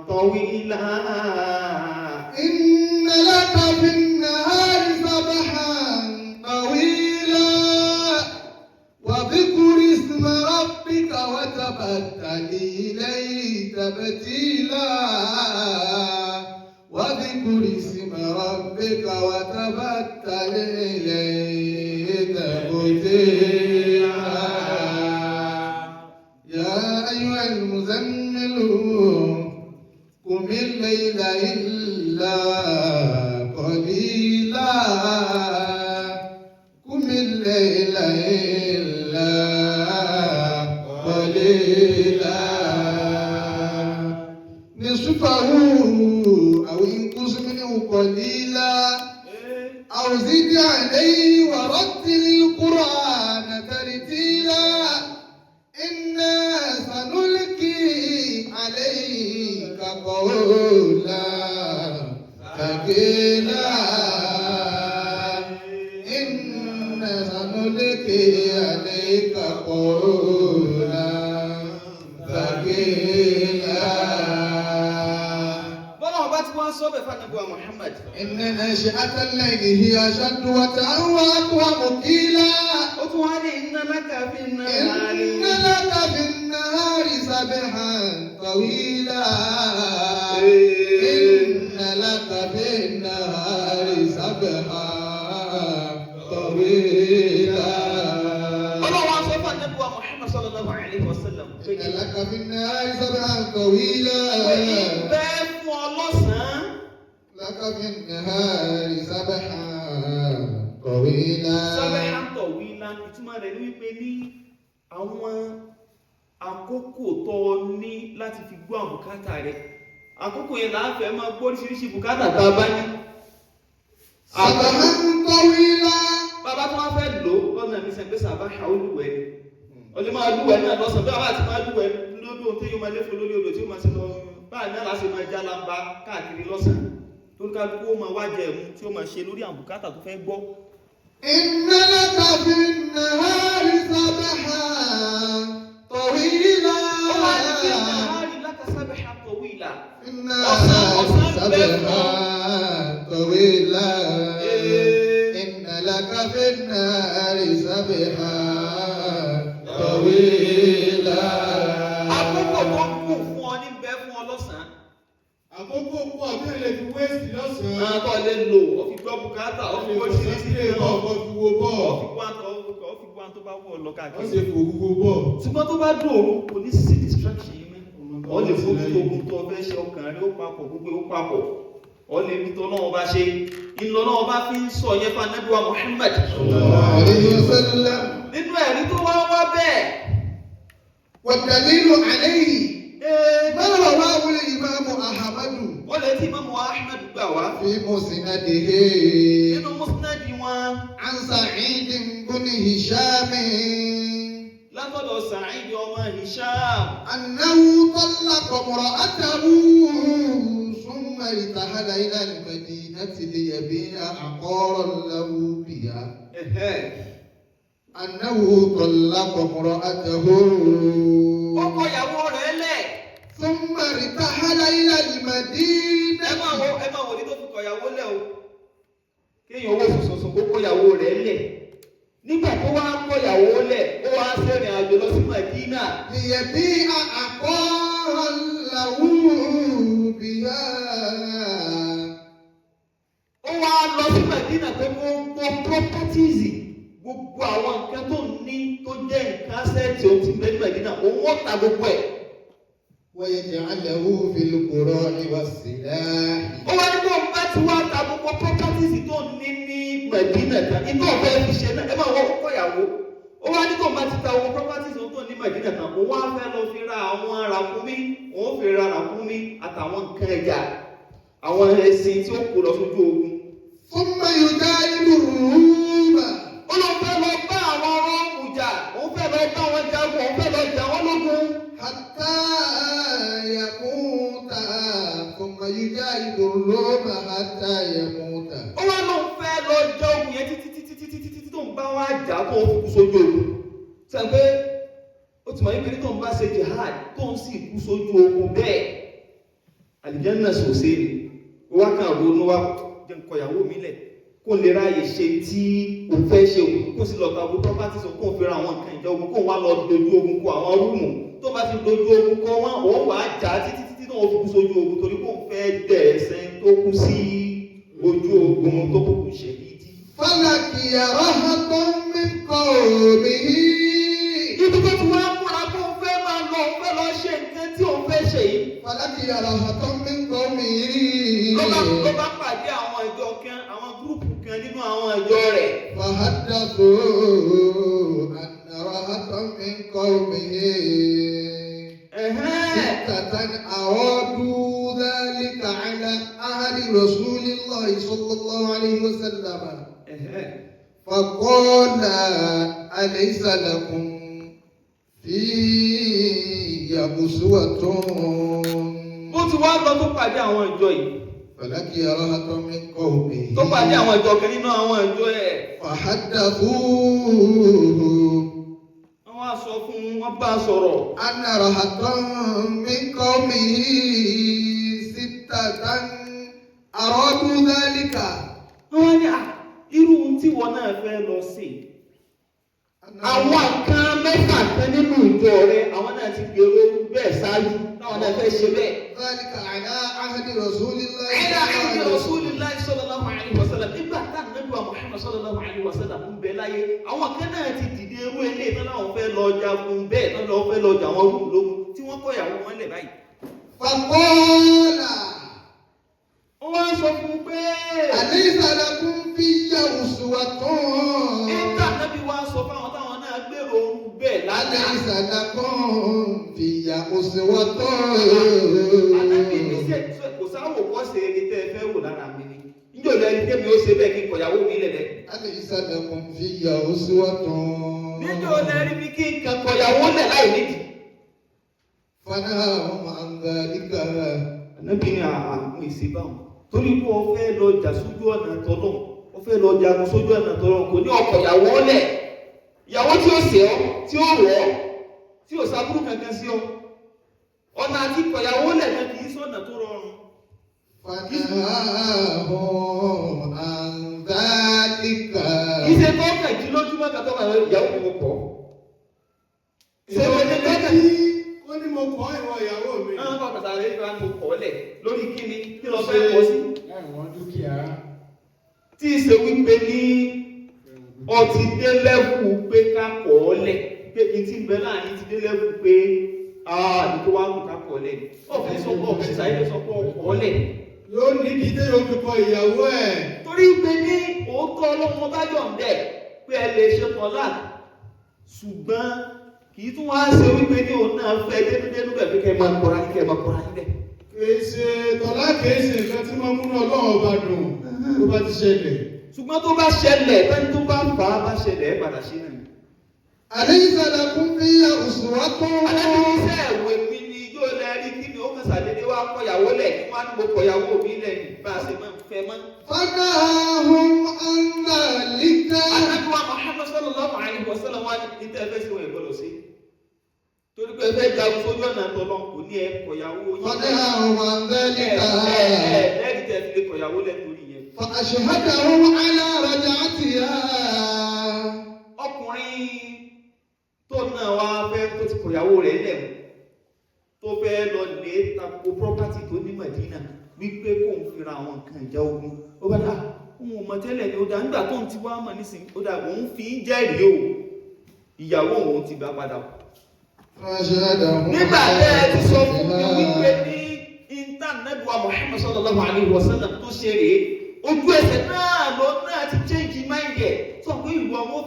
tawila.
إن لك في النهار سبحا طويلا واذكر اسم ربك وتبتل إليه تبتيلا. واذكر اسم ربك وتبتل إليه تبتيلا. يا أيها المزمل قم الليل إلا قليلا. قم الليل إلا قليلا. نصفه أو انقص منه قليلا أو زد عليه ورتل القرآن ترتيلا. إنا سنلقي عليك قولا ثقيلا. إنا سنلقي عليك قولا ثقيلا.
Bọ́lá ọba tí wọ́n sọ bẹ̀ fún Ànábì wa Muhammad.
إن ناشئة الليل هي أشد وطئا وأقوم قيلا.
Ó tún wá ní inna laka fi nahari.
إن لك في النهار سبحا طويلا. إن لك في النهار سبحا طويلا.
Ọlọ́run wá sọ fún Ànábì wa Muhammad sallallahu alayhi wa sallam pé
إن لك في النهار سبحا طويلا.
pé ìbẹ́ fún ọ lọ́sàn-án.
لك في النهار سبحا طويلا.
Sábẹ́ àtọ̀ wíńlá, ìtumọ̀ rẹ̀ ní wípé ní àwọn àkókò tó o ní láti fi gbọ́ àwọn bùkátà rẹ̀, àkókò yẹn láàfẹ́ máa gbọ́ oríṣiríṣi bùkátà tá a bá ní.
سبحا طويلا.
Bàbá tó wá fẹ́ lò ó lọ́nà mi sẹ́ pé sàbá olúwẹ̀ ni o lè máa lúwẹ̀ náà lọ́sàn-án, bí bàbá àti máa lúwẹ̀ lódò tí yóò máa léfò lórí odò tí yóò máa ṣe lọ báyìí náà láti máa já lamba káàkiri lọ́sàn-án, tó ń kálukú ó máa wájẹ ẹ̀mú tí ó máa ṣe lórí àwọn bùkátà tó fẹ́ gbọ́.
إن لك في النهار سبحا طويلا.
Ó wá ní kí النهار لك سبحا طويلا.
في النهار سبحا طويلا. إن لك في النهار سبحا طويلا.
Àkókò tó kù fún ọ ní bẹ́ fún ọ lọ́sàn-án.
Àkókò pọ̀ tí ẹ lè fi wéèsì lọ́sàn-án.
Àwọn tó lè lò ó fi gbọ́ bùkátà, ó fi oríṣiríṣi
Ilé
nǹkan,
ọkọ̀ fi wo bọ́ọ̀.
ó fi wá tó ó fi wá tó bá wù ọ lọ
Wọ́n
káàkiri.
ṣe fò gbogbo bọ́ọ̀.
Ṣùgbọ́n tó bá dùn òru, kò ní sí distraction yìí mọ́. Ọ lè fojú ogun tó o fẹ́ ṣe, ọkàn rẹ ó papọ̀, gbogbo ó papọ̀, ọ lè rí tọ́lọ́wọ́ bá ṣe ìlọ́lọ́wọ́ bá fi ń sọ yẹn fún Ànábì wa Muhammad.
عليه وسلم.
Nínú ẹ̀rí tó wá wá bẹ́ẹ̀.
والدليل عليه
Ee,
ما رواه الإمام أحمد
ó lè tí Imam Ahmad gbà wá
في مسنده
nínú musnad wọn
عن سعيد بن هشام
látọ̀dọ̀ Sa'id ọmọ Hisham
أنه طلق امرأته ثم ارتحل إلى المدينة ليبيع عقارا له بها.
Ẹ̀hẹ́.
أنه طلق امرأته
Ó kọ ìyàwó rẹ̀ lẹ̀.
ثم ارتحل إلى المدينة.
Ẹ máa wo ní tó fi kọ ìyàwó lẹ̀ o, kéèyàn owó sùsùsùn kó kọ ìyàwó rẹ̀ lẹ̀. Nígbà tó wá kọ ìyàwó lẹ̀, ó wá sẹ́rìn àjò lọ sí Madina.
ليبيع عقارا له بها.
Ó wá lọ sí Madina pé gbogbo properties, gbogbo àwọn nǹkan tó ní tó jẹ́ nǹkan asset òun ti bẹ ní Madina, òun ó ta gbogbo ẹ̀.
ويجعله في القراء والسلاح.
Ó wá ní kó ń bá ti wá ta gbogbo properties tó ní ní Madina tán, ìtọ́ ọ̀fẹ́ fi ṣe náà, ẹ máa wọ kókó ìyàwó. Ó wá ní kó ń bá ti ta gbogbo properties tó ní Madina tán, òun á fẹ́ lọ fi ra àwọn ràkúnmí, òun fi ra ràkúnmí àtàwọn nǹkan ẹja, àwọn ẹṣin tí ó kó lọ sójú ogun.
ثم يجاهد الروم.
Ó lọ fẹ́ lọ bá àwọn Róòmù jà, òun fẹ́ lọ bá wọn jagun, òun fẹ́ lọ jà wọ́n lógun.
حتى يموت، ثم يجاهد الروم حتى يموت.
Ó wá lóun fẹ́ lọ jẹ ogun yẹn títí títí títí títí tó ń bá wá jà tó ń kú sójú ogun. Sọ pé ó ti mọ̀ wípé tó ń bá ṣe jihad tó ń sì kú sójú ogun bẹ́ẹ̀, àlìjánnà sòsé ni. Ó wá kàn ronú, wá jẹ́ ń kọ ìyàwó mi lẹ̀ kó lè ráàyè ṣe tí òun fẹ́ ṣe, òun kó sì lọ ta gbogbo properties, kó fi ra àwọn nǹkan ìjà ogun, kó wá lọ dojú ogun kó àwọn Rúùmù. Tó bá ti dojú ogun kọ wọn, òun wàá jà títí títí tó ń fi kú sójú ogun, torí kó fẹ́ dẹ̀ ẹsẹ̀ tó kú sí ojú ogun tó kúkú ṣẹ̀hídì.
فلقي رهط من قومه.
Ibi tó ti wá múra kó ń fẹ́ máa lọ, òun fẹ́ lọ ṣe nǹkan tí òun fẹ́ ṣe yìí,
فلقي رهط من قومه.
ló bá pàdé àwọn ìjọ kan, àwọn group kan nínú àwọn ìjọ rẹ̀.
فحدثوا أن رهطا من قومه
Ẹ̀hẹ́n.
ستة أرادوا ذلك على عهد رسول الله صلى الله عليه وسلم.
Ẹ̀hẹ́n.
فقال أليس لكم في أسوة؟
Bó ti wá lọ tó pàdé àwọn ìjọ yìí,
فلقي رهطا من قومه
tó pàdé àwọn ìjọ kan nínú àwọn ìjọ ẹ̀,
فحدثوه
wọ́n wá sọ fún un, wọ́n bá a sọ̀rọ̀.
أن رهطا من قومه ستة أرادوا ذلك.
Wọ́n wá ní à irú ohun tí wọn náà fẹ́ lọ sí, àwọn kan mẹ́fà kan nínú ìjọ rẹ̀, àwọn náà ti gbèrò bẹ́ẹ̀ ṣáájú, táwọn náà fẹ́ ṣe bẹ́ẹ̀.
ذلك على عهد رسول الله.
على عهد رسول الله صلى الله عليه وسلم, nígbà tá Ànábì wa Muhammad صلى الله عليه وسلم ń bẹ láyé, àwọn kan náà ti dìde irú eléyìí tán láwọn fẹ́ lọ jagun bẹ́ẹ̀ tán lọ fẹ́ lọ jà wọn rúùmù lógun tí wọ́n kọ ìyàwó wọn lẹ̀ báyìí.
فقال
Ó wá ń sọ fún un pé
أليس لكم في أسوة
nígbà nábì wá sọ fáwọn táwọn náà gbèrò ooru bẹ́ẹ̀ lánàá.
أليس لكم في أسوة
Ànábì ní ṣe kò sáwò kọ́ ṣe eré tẹ́ ẹ fẹ́ wò lára mi ni. Níjọ́ lẹ́ni tẹ́mi ó ṣe bẹ́ẹ̀ kí n kọ̀yàwó mi lẹ̀ bẹ́ẹ̀.
أليس لكم في أسوة
Níjọ́ lẹ́ni bí kí n kàn kọ̀yàwó lẹ̀ láì nídìí.
فنهاهم عن ذلك
Ànábì ní àwọn ìṣe báwọn. Torí pé o fẹ́ lọ jà sójú ọ̀nà tọ́lọ̀, o fẹ́ lọ jagun sójú ọ̀nà tọ́lọ̀ kò ní ọkọ̀ ìyàwó lẹ̀. Ìyàwó tí ó ṣe ọ́, tí ó rọ̀ ọ́, tí ò sábúrú kankan sí ọ. Ọ̀nà àti kọ̀yàwó lẹ̀ kan kì í sọ̀nà tó rọrùn.
فنهاهم عن ذلك
Kì í ṣe tó kàn jí lójúmọ́ kan tó kàn lọ ìyàwó mi mo kọ̀. Ṣé
Ìwọ
mo ní
ní
tọ́kàn?
kí ó ní mo kọ́ ìwọ ìyàwó mi.
Náà bá bàtà rẹ̀ ìgbà mo kọ̀ lẹ̀ lórí kíni kí lọ fẹ́ kọ́ sí.
Láì wọ́n dúkìá.
Tí í ṣe wípé ní ọtí dé lẹ́fù pé ká kọ̀ ọ́ lẹ̀ pé n ti bẹ láàrin ti dé lẹ́fù pé àà tó wá kù ká kọ̀ ọ́ lẹ̀. Ọ̀fẹ́ sọ pé ọ̀fẹ́ sàyẹ́ sọ pé ọkọ̀ ọ́ lẹ̀.
Yóò nídìí tí yóò fi kọ ìyàwó ẹ̀.
Torí pé ní òótọ́ ọlọ́run bá yọ̀ǹdẹ̀ pé ẹ lè ṣe tọ́lá ṣùgbọ́n kì í tún wá ṣe wípé ní òun náà fẹ́ dénúdénú bẹ̀ pé kẹ́ ẹ máa kọ́ra yín kẹ́ ẹ máa kọ́ra yín bẹ̀.
Kìí ṣe tọ́lá kìí ṣe nǹkan tí máa múnú Ọlọ́run ọba dùn tó bá ti ṣẹlẹ̀.
Ṣùgbọ́n tó bá ṣẹlẹ̀ bẹ́ni tó bá fà á bá ṣẹlẹ̀ ẹ padà ṣe náà.
أليس لكم في أسوة
Alábínísẹ́ ẹ̀wẹ̀ mi ni yóò lẹ rí kí ni ó kàn ṣàdédé wá kọ̀yàwó lẹ̀ kí wọ́n á ní mo kọ̀yàwó mi lẹ̀ ní bá a ṣe máa ń fẹ́ mọ́.
فنهاهم عن ذلك
Anábíwá Muhammad sallallahu alaihi wasallam wá ní tẹ́ ẹ fẹ́ sí wọn ìgbọ́dọ̀ sí. Torí pé ẹ fẹ́ jagun sójú ọ̀nà tọ́lọ́ kò ní ẹ kọ̀yàwó yín lẹ̀.
فنهاهم عن
Ẹ
ذلك
ẹ ẹ lẹ́rìí tẹ́ fi lè kọ̀yàwó lẹ̀ torí yẹn.
فأشهدهم على رجعتها
Ọkùnrin tó náà wá fẹ́ tó ti kọ̀yàwó rẹ̀ lẹ̀ tó fẹ́ lọ lè tako property tó ní Madina wípé kó ń fira àwọn nǹkan ìjà ogun ó bá dá òun ò mọ̀ tẹ́lẹ̀ ni ó dá nígbà tó ń ti wá mọ̀ nísìnyí ó dá òun fi ń jẹ́rìí o ìyàwó òun ti gbà padà
فأشهدهم
nígbà tẹ́ ẹ ti sọ fún mi wípé
على
ní intanẹ́bùwà Muhammad sallallahu alayhi wa sallam tó ṣe rèé ojú ẹsẹ̀ náà ló náà ti change mind ẹ̀ sọ pé ìwọ wọ́n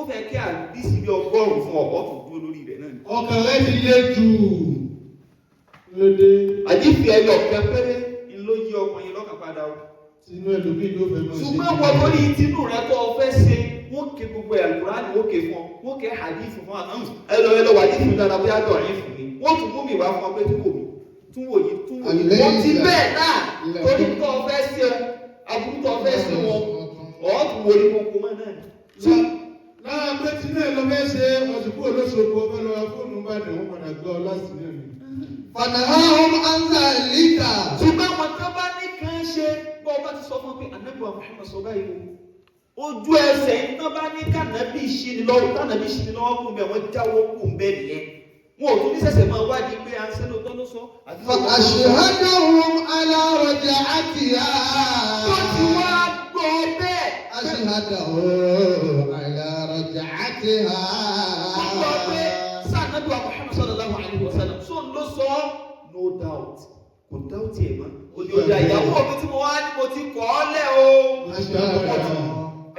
fẹ́ kí àdísì bí 100 fún ọ̀pọ̀ tó dúró lórí rẹ̀ náà ni.
Ọkàn rẹ ti le jù. Lóde
Àdífì ẹyọ kan péré ni ló yí ọkùnrin lọ́kàn padà o.
tinú ẹlòmíì ló fẹ́ máa ṣe.
Ṣùgbọ́n wọ́n torí tinú rẹ tó o fẹ́ ṣe wọ́n ké gbogbo ẹ̀ Al-Qur'ani wọ́n ké fún ọ wọ́n ké hadith fún ọ àná ẹ lọ ẹ lọ wà hadith dára bóyá dọ̀rin fún mi wọ́n tún mú mi wá fún ọ pé tún wò mí tún wò yìí tún wò yìí wọ́n ti bẹ́ẹ̀ náà torí tó o fẹ́ ṣe aburú tó o fẹ́ ṣe wọn ọ̀ tún wo ní kókó mọ́ náà ni.
Lára pé tinú ẹ lọ fẹ́ ṣe ọ̀sùn kúrò lóṣogbo ọbẹ̀ lọ ra fóònù Ìbàdàn wọn padà gbọ́ ọ láti náà ni.
فنهاهم عن ذلك
Ṣùgbọ́n àwọn tó bá ní kàn ṣe bọ́ ọba ti sọ fún pé ànábì wa Muhammad sọ báyìí o ojú ẹsẹ̀ tán bá ní kànábì ṣí ni lọ́wọ́ kànábì ṣí ni lọ́wọ́ kún bẹ́ẹ̀ wọ́n jáwọ́ kún bẹ́ẹ̀ nìyẹn wọn ò tún ní ṣẹ̀ṣẹ̀ máa wádìí pé à ń ṣe lóòótọ́ ló sọ àbí lóòótọ́ ló sọ.
فأشهدهم على رجعتها
Tó ti wá gbọ́ bẹ́ẹ̀
أشهدهم على رجعتها
tó gbọ́ pé sànábì wa Muhammad sallallahu alayhi wa sallam sóun ló sọ no doubt kò doubt ẹ̀ mọ́ òní ọ̀dà ìyàwó mi tí mo wá ní mo ti kọ́ ọ́ lẹ̀ o.
أشهدهم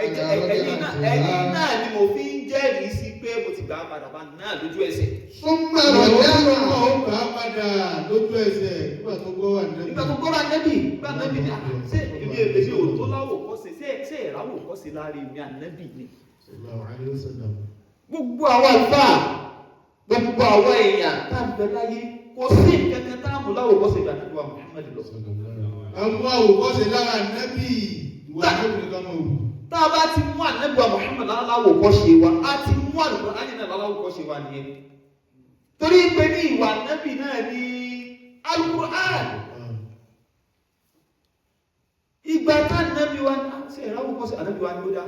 Ẹ̀yin náà ni mo fi ń jẹ́rìí sí pé mo ti gbà á padà bá náà lójú ẹsẹ̀.
ثم
Ìyàwó
رجع
náà ó gbà á padà lójú ẹsẹ̀ nígbà tó gbọ́ wà nẹ́bí.
Nígbà tó gbọ́ra nẹ́bì, nígbà nẹ́bì ni ṣé èmi èmi ò tó láwò kọ́sẹ̀ ṣé ṣé ìráwò kọ́sẹ̀ lára èmi ànẹ́bì ni.
Sallallahu alaihi wasallam.
Gbogbo àwọn àlùfáà, gbogbo àwọn èèyàn tá à ń bẹ láyé, kò sí nǹkan kan tá à mú láwò kọ́sẹ̀ ìgbà nígbà Muhammad lọ.
Àwọn àwòkọ́ṣe lára nẹ́bí ìwà nẹ́bí nìkan máa wù.
Tá a bá ti mú ànẹ́bì wa Muhammad láwò kọ́sẹ̀ wa, a ti mú Al-Qur'ani náà láwò kọ́sẹ̀ wa nìyẹn. Torí pé ní ìwà ànẹ́bì náà ní Al-Qur'an. Ìgbà tá ànábì wa ní ṣe ìráwọ̀ kọ́ sí ànábì wa ní ó dá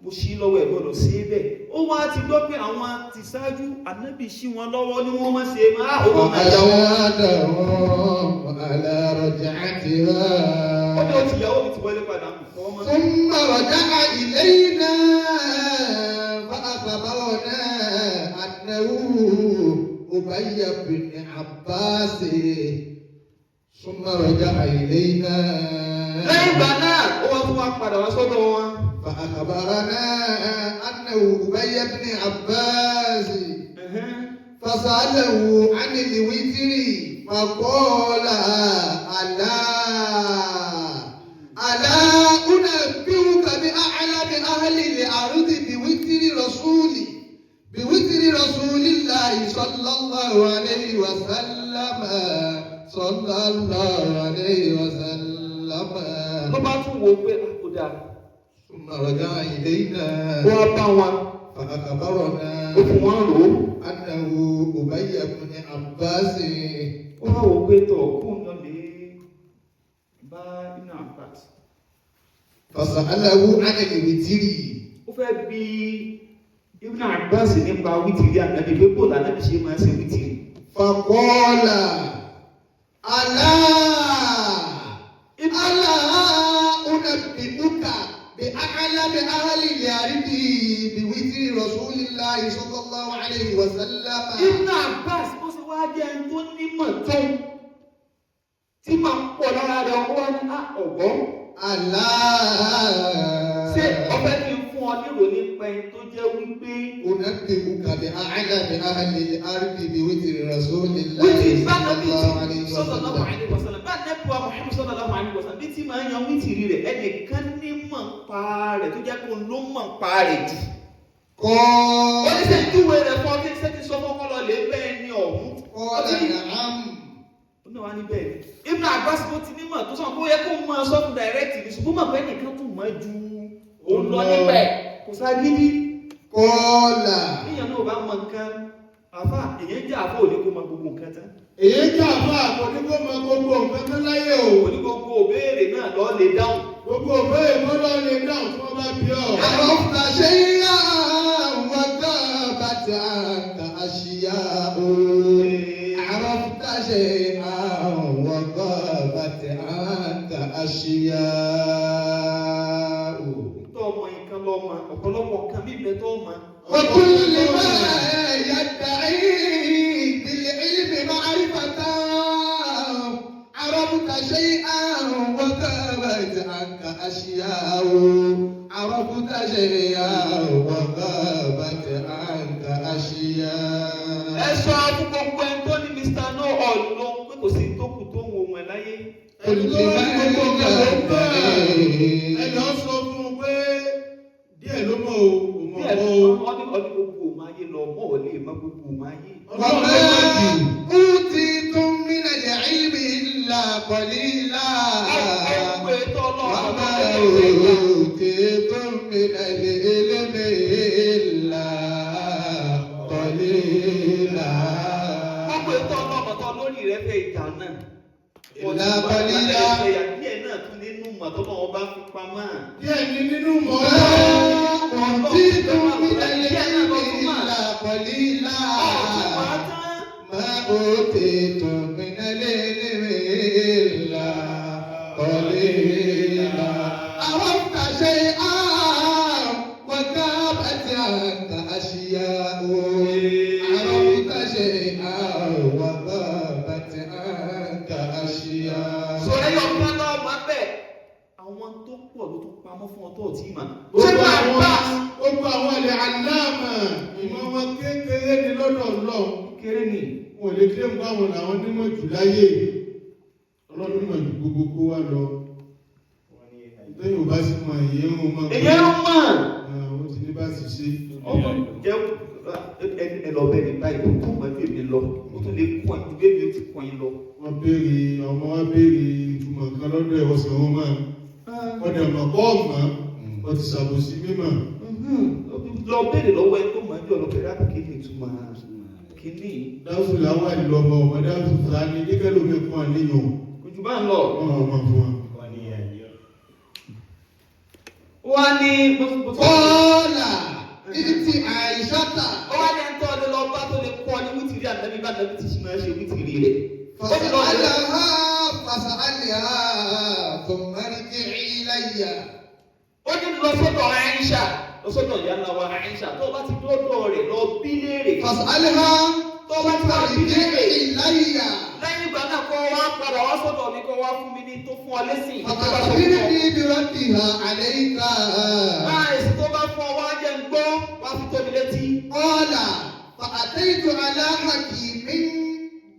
mo ṣí lọ́wọ́ ẹ̀ gbọ́dọ̀ sí bẹ́ẹ̀ ó wá ti gbọ́ pé àwọn ti ṣáájú ànábì ṣí wọn lọ́wọ́ ní wọ́n má ṣe máa ó máa jáwọ́
فأشهدهم على رجعتها
ó ní ó ti yàwó mi ti wọlé padà mú fọ́ mọ́
ثم رجع إلينا فأخبرنا أن أنه أبي بن عباس ثم رجع إلينا
Lẹ́yìn ìgbà náà, ó wá tún wá padà wá sọ́dọ̀ wọn.
فأخبرنا أنه أبي بن عباس فسأله عن الوتر فقال ألا ألا أنبئك بأعلم أهل الأرض بوتر رسول الله صلى الله عليه وسلم، صلى الله عليه وسلم.
Ló bá tún wo pé kò dáa.
ثم رجع إلينا
Ó wá bá wọn,
فأخبرنا
ó fún wọn rò ó.
أنه أبي بن عباس.
Ó wá wò pé tọ̀ kóun lọ lè bá Ibn Abbas.
فسأله عن الوتر.
Ó fẹ́ bi Ibn Abbas nípa wítìrí ànábì, pé bóòlù ànábì ṣe máa ń ṣe wítìrí.
فقال ألا ألا أنبئك بأعلم أهل الأرض بوتر رسول الله صلى الله عليه وسلم؟
Ibn Abbas bó ṣe wá jẹ́ ẹni tó nímọ̀ tó tí máa ń pọ̀ lára rẹ̀, ọkọ̀ wá ní ọ̀gbọ́n.
ألا
Ṣé ọbẹ̀ kí n fún ọ nírò nípa ẹni tó jẹ́ wípé
أنبئك بأعلم أهل الأرض بوتر رسول الله
wítìrì bá
صلى
nàbí
الله عليه
tí sallallahu
وسلم؟
alaihi wasallam, bá nàbí wa Muhammad sallallahu alaihi wasallam bí tí máa ń yan wítìrì rẹ̀, ẹnìkan ní mọ̀ ń pa rẹ̀ tó jẹ́ kó ló mọ̀ ń pa rẹ̀ jù.
قال
Ó ní sẹ́ júwe rẹ̀ fún ọ kí ṣé ti sọ fún ọkọ lọ lè bẹ́ẹ̀ ni ọ̀hún.
قال نعم.
Ó náà wá níbẹ̀ ni. Ibn Abbas bó ti nímọ̀ tó sàn kó yẹ kó máa sọ fún direct ní, ṣùgbọ́n mọ̀ pé ẹnìkan tún mọ̀ ju òun lọ níbẹ̀, kò ságídí.
قال
Èèyàn náà bá mọ nǹkan, àfà èèyàn jẹ́ àfà òní kó mọ gbogbo nǹkan tán.
Èyí jẹ́ àbá àkọ́ní kó mọ gbogbo nǹkan tó láyé o.
Òní gbogbo òbéèrè náà lọ lè dáhùn.
Gbogbo òbéèrè mọ́lá lè dáhùn tí wọ́n bá bí ọ.
عرفت شيئا وغابت عنك أشياء، عرفت شيئا وغابت عنك أشياء.
Tó ọmọ nǹkan lọ mọ ọ̀pọ̀lọpọ̀ nǹkan bí ìbẹ́ tó mọ.
وكل ما يدعي بالعلم معرفة، عرفت شيئا وغابت عنك أشياء، عرفت شيئا وغابت عنك أشياء.
Ẹ sọ fún gbogbo ẹni tó ní Mr. No All ló ń pé kò sí tó kù tó ń wo wọn láyé.
Ẹni tó wá ní gbogbo nǹkan ló ń bẹ̀. Ẹ lọ sọ fún un pé díẹ̀ ló mọ̀ o, kò mọ̀
Díẹ̀
o.
ọdún ọdún gbogbo òun ayé lọ mọ́ ò lè mọ gbogbo òun ayé.
Ọlọ́run ló mọ̀ jù.
وما أوتيتم من العلم إلا قليلا.
Ọgbẹ́ tó ọlọ́run
وما
ọlọ́run
أوتيتم من العلم إلا قليلا.
Gbogbo ètò ọlọ́mọ tó lórí rẹ fẹ́ ìjà náà.
إلا قليلا.
Díẹ̀ náà tún nínú mọ̀ tó lọ́wọ́ bá fi pamọ́.
Díẹ̀ ní nínú mọ̀
ما أوتيتم من العلم إلا قليلا.
Ọ̀tún máa tán.
ما أوتيتم من العلم إلا قليلا. عرفت شيئا وغابت عنك أشياء، عرفت شيئا وغابت عنك أشياء.
Sọ̀rọ̀ yọ kán lọ́wọ́ máa bẹ̀. Àwọn tó pọ̀ ló tún pamọ́ fún ọ tó ò tí ì mà. Ṣé
Gbogbo
máa
àwọn
bá
gbogbo àwọn ilẹ̀ aláàmà ìmọ̀ wọn kékeré ni lọ́dọ̀ Ọlọ́run.
kéré ni?
Wọn ò lè kílẹ̀ mú àwọn làwọn onímọ̀ jù láyé. Ọlọ́run nímọ̀ ju gbogbo kó wá lọ. Lẹ́yìn ò bá sì mọ èyí ń mọ̀ pé
Èyí ń mọ̀.
àwọn ti ní bá sì ṣe.
Ọmọ jẹ́ ẹ lọ bẹ́ẹ̀ ní báyìí, ó tún mọ̀ bí èmi lọ, ó tún lè kún ẹ̀ bí èmi ti kún yín lọ.
Wọ́n béèrè ọmọ wa béèrè ìtumọ̀ kan lọ́dọ̀ ẹ̀ wọ́n sì wọ́n máa. Wọ́n dẹ̀ mọ̀ kọ́ ọ̀mọ́, wọ́n ti ṣàbòsí mímọ̀.
Lọ béèrè lọ́wọ́ ẹ tó mọ̀ ẹ́ bí ọlọ́bẹ̀rẹ̀ àbùkí ní ìtumọ̀ kínní.
Dáhùn làwọn àìlú ọmọ ọmọ dáhùn sáà ní kíkẹ́ lómi fún àníyàn.
Kò jù bá ń lọ.
Wọ́n máa mọ̀ fún wa.
Wọ́n ní
قال ائت عائشة.
Ó wá ní ẹni tó ọdún lọ bá tó lè kọ́ ní wítìrí ànábì bá ànábì ti ṣe máa ṣe wítìrí rẹ̀. Ó ní lọ lè
فسألها فسألها ثم ارجعي إلي.
Ó ní lọ sọ́dọ̀ Aisha, lọ sọ́dọ̀ ìyá ńlá wa Aisha, tó o bá ti dọ́dọ̀ rẹ̀ lọ bí léèrè.
فاسألها
Tó bá ti wá bí
ثم
léèrè.
ارجع إلي
Lẹ́yìn ìgbà náà kọ́ wá padà wá sọ́dọ̀ mi kọ́ wá fún mi ní tó fún ọ lésì. Tó bá sọ fún ọ.
فتخبرني بردها عليك
Máa èsì tó bá fún ọ wá jẹ́ ń gbọ́ wá fi tó mi létí.
قال فأتيت على حكيم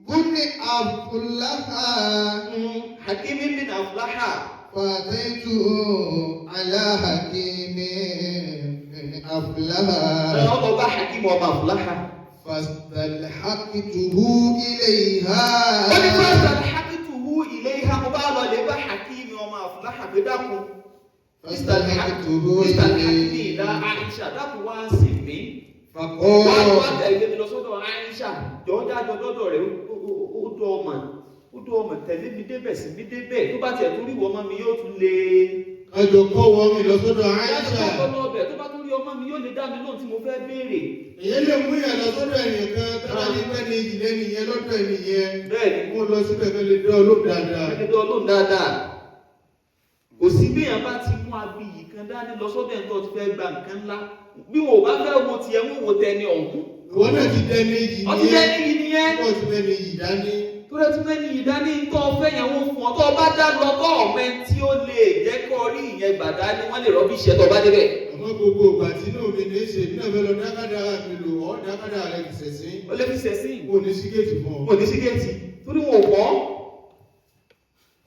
بن أفلح
Hakimi bin Aflaha.
فأتيت على حكيم بن أفلح
Ọlọ́ bá Hakim ọmọ Aflaha.
فاستلحقته إليها
Ó ní fásitì alhakituhu ilayha mo bá lọ lè bá Hakimi ọmọ Aflaha pé dákun.
فاستلحقته
Mr. Hakimi
إليها
ìlà Aisha dákun wá sí mi. Wá wá
فقال
tẹ̀lé mi lọ sọ́dọ̀ Aisha. Jọ̀ọ́ jájọ dọ́dọ̀ rẹ̀ ó dọ́ ọmọ. Ó dọ́ ọmọ tẹ̀lé mi débẹ̀ sí mi débẹ̀. Tó bá tiẹ̀ torí ìwọ ọmọ mi yóò tún lè.
Kájọ kọ́ wọ́n mi lọ sọ́dọ̀ Aisha.
Jájọ kọ́ lọ bẹ̀ tó bá tún rí ọmọ mi yóò lè dá mi lóhùn tí mo fẹ́ béèrè.
Èyí lè mú yẹn lọ sọ́dọ̀ ẹnìkan tọ́lá ní pẹ́ ní ìjìnlẹ̀ nìyẹn lọ́dọ̀ ẹnìyẹn.
Bẹ́ẹ̀ni.
Mo lọ síbẹ̀ fẹ́ lè dán olóògbé dáadáa.
Ẹni tó lóhùn dáadáa. Kò sí bí èèyàn bá ti mú abiyì kan dání lọ sọ́dọ̀ ẹ̀ tó ti fẹ́ gba nǹkan ńlá. Bí wọn ò bá fẹ́ wo tiẹ̀ wọ́n wo tẹni ọ̀hún.
Ìwọ náà ti dẹni iyì
Ọtí
nìyẹn.
tẹ́ni yìí nìyẹn.
Ìwọ ti dẹni iyì dání.
Tó rẹ tún mẹ́ni yìí dání tó fẹ́ yẹn wọ́n fún ọ. Tó o bá dá lọ tó ọ̀mẹ tí ó lè jẹ́ kó rí ìyẹn gbà dání wọ́n lè rọ́bì iṣẹ́ tó bá débẹ̀.
Àmọ́ gbogbo ìgbà tí inú mi ní í ṣe, èmi náà fẹ́ lọ dákàdára mi lò ọ́ dákàdára rẹ fi ṣẹ̀sín.
Ó lè fi ṣẹ̀sín.
Mo ní sí géètì fún ọ.
Wọn ò ní sí géètì torí wọn ò kọ́.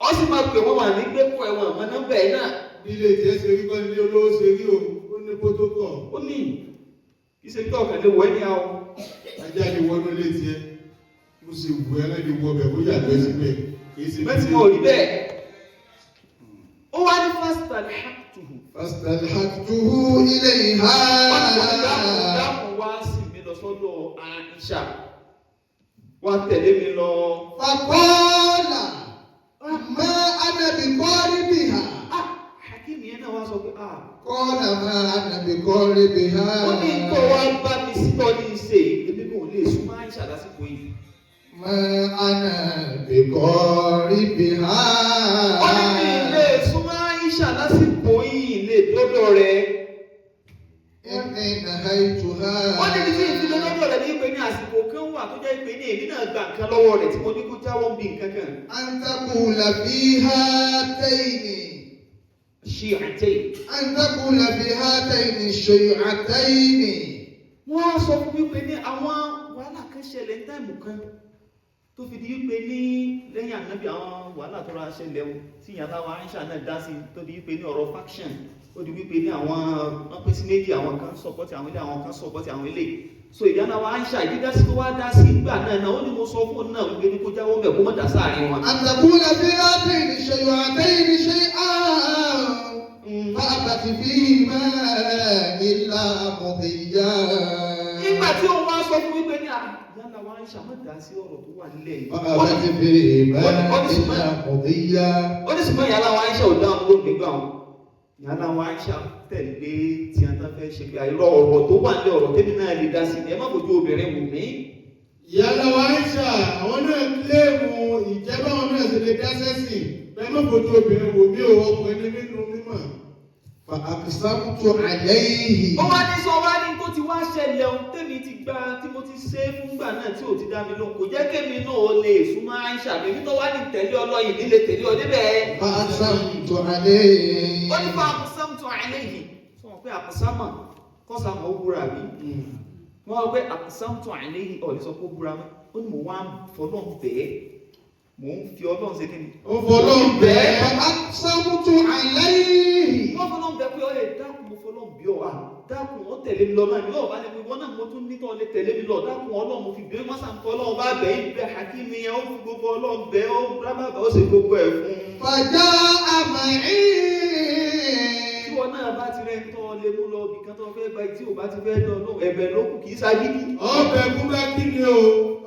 Ọ sì máa pè wọ́n wà ní gbẹ́kọ̀ ẹ̀wọ̀n àmọ́ nọ́mbà ẹ̀ náà.
Ilé tiẹ̀ ṣe rí kọ́ nílé olówó ṣe rí o, ó ní pótókọ̀.
Ó ní ìṣe tó ọ̀kàn lè wọ ẹ́ ní àwọn.
Ajá lè wọnú ilé tiẹ̀. Mo sì wù ẹ́ lè wọ ọbẹ̀ kó yàgbẹ́ síbẹ̀. Kì í ṣe
Bẹ́ẹ̀ tí mo rí bẹ́ẹ̀. Ó wá ní fásitì alhaqtuhu.
فاستلحقته إليها
Wọ́n dákun dákun wá sí mi lọ sọ́dọ̀ Aisha. Wá tẹ̀lé mi lọ.
فقال ما أنا بقاربها
Ah! Hakim yẹn náà wá sọ pé ah!
قال ما أنا بقاربها
Ó ní tó wá bá mi sítọ́ ní ìṣe yìí, èmi kò lè súnmọ́ Aisha lásìkò yìí.
ما أنا بقاربها
Ó ní mi lè súnmọ́ Aisha lásìkò yìí lè dọ́dọ̀ rẹ̀.
إني نهيتها
Ó ní tí ìfilẹ̀ lọ́dọ̀ rẹ̀ ní pé ní àsìkò kan wà tó jẹ́ pé ní èmi náà gba nǹkan lọ́wọ́ rẹ̀ tí mo ní kó jáwọ́ ń bí nǹkan kan.
أن تقول في هاتين
Ṣé àtẹ̀yìn.
أن تقول في هاتين الشيعتين
Wọ́n á sọ fún wípé ní àwọn wàhálà kan ṣẹlẹ̀ ní táìmù kan tó fi di wípé ní lẹ́yìn ànábì àwọn wàhálà tó ra ṣẹlẹ̀ o tí ìyá táwọn Aisha náà dá sí tó di wípé ní ọ̀rọ̀ faction ó di wípé ní àwọn wọ́n pín sí méjì àwọn kan sọ̀pọ̀tì àwọn ilé àwọn kan sọ̀pọ̀tì àwọn ilé so ìyá táwọn Aisha ìdídásí tó wá dá sí ìgbà náà náà ó ní mo sọ fún òun náà wípé ní kó jáwọ́ mẹ́ kó má dá sáàrin wọn.
أن تقول في هاتين الشيعتين شيئا فأبت فيهما إلا مضيا
Nígbà tí òun wá sọ fún wípé ní ìyá táwọn Aisha má dá sí ọ̀rọ̀ tó wà nílẹ̀ yìí.
فأبت فيهما إلا مضيا
Ó ní ṣùgbọ́n ìyá aláwọ̀ Aisha ò dáhùn lóhùn nígbà wọn. Ìyá aláwọ̀ Aisha tẹ̀lé tí a tán fẹ́ ṣe pé àìrọ̀ ọ̀rọ̀ tó wà nílẹ̀ ọ̀rọ̀ tẹ́mi náà lè dá sí ni ẹ má fojú obìnrin wò mí.
Ìyá lọ́wọ́ Aisha, àwọn náà kílèmù ìjẹ́ báwọn náà ṣe lè dá sẹ́sìn. Bẹ́ẹ̀ má fojú obìnrin wò mí o, ọkùnrin ní nínú mímọ̀.
فأقسمت عليه
Ó wá ní sọ wá ní tó ti wá ṣẹlẹ̀ ohun tẹ́mi ti gba tí mo ti ṣe fúngbà náà tí ò ti dá mi lóhùn kò jẹ́ kémi náà ó lè súnmọ́ Aisha mi tó wá ní tẹ̀lé ọlọ́yìn nílé tẹ̀lé ọ débẹ̀.
فأقسمت عليه
Ó ní fún àkọsámtò àìlèyìn sọ wọn pé àkọsámà kọ́sàmọ́ ó búra bí wọ́n wá pé àkọsámtò àìlèyìn ọ̀ lè sọ pé ó búra mọ́ ó ní mò ń wá fọlọ́n bẹ́ẹ̀ mò ń fi ọlọ́run ṣe kí ni.
Ó fọlọ́n bẹ́ẹ̀.
فأقسمت عليه
Wọ́n fọlọ́n bẹ́ẹ̀ pé ọ lè dákun mo fọlọ́n bí ọ à dákun ọ tẹ̀lé mi lọ náà ní ọ̀bá lè mi wọ́n náà mo tún nítọ́ lè tẹ̀lé mi lọ dákun ọlọ́run mo fi bí wọ́n sàn fọlọ́run bá bẹ́ẹ̀ ibẹ̀ Hakimi yẹn ó fi gbogbo ọlọ́run bẹ́ẹ̀ ó rábàbà ó sì gbogbo ẹ̀ fún un.
فجاء معي
Tí wọn náà bá ti rẹ́ ń tọ́ lé mú lọ ibìkan tó fẹ́ gba tí ò bá ti fẹ́ dán lóhùn ẹ̀bẹ̀ ló kù kì í ṣagídí.
Ọbẹ̀ kú bá kí ni o,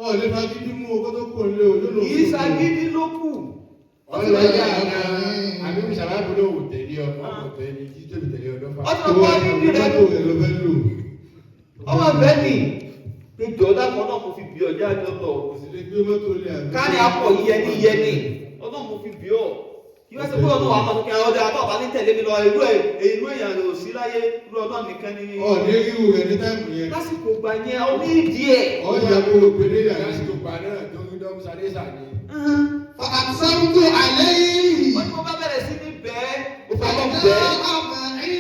ọ̀ lè fa gidi mú o kó tó kò lé o, yóò lò
Kì í ṣagídí ló kù.
Ọlọ́jà àbí sàlábù ló wò tẹ̀lé ọ, ọkọ̀ tẹ̀lé jí tóbi tẹ̀lé ọdọ́ fà.
Ọtí ọkọ níbi rẹ
Mọ́tò rẹ̀ ló fẹ́ lò.
ọmọ bẹ́ẹ̀ ni pé jọ̀ọ́dá kan náà mo fi bí ọjà àjọ lọ.
Kò sì lè gbé mọ́tò lé àbí.
Kárí akọ yẹni yẹni ọlọ́run mo fi bí ọ. Kí wọ́n ṣe pé ọ̀nà wà pàtàkì àwọn ọjà àbá ní tẹ̀lé mi lọ irú ẹ̀ irú èèyàn ò sí láyé irú ọlọ́run nìkan ni.
Ọ̀ ní ríru rẹ̀ ní táìmù yẹn.
Lásìkò gbà yẹn ó ní ìdí ẹ̀.
Ọ̀ yà kó o pèlè yà ní.
Lásìkò gbà náà tó ń dọ́mú sáré sà ni.
فأقسمت عليه
Wọ́n ní mo bá bẹ̀rẹ̀ sí ní bẹ́ẹ̀ ó fọwọ́ bẹ́ẹ̀.
فجاء معي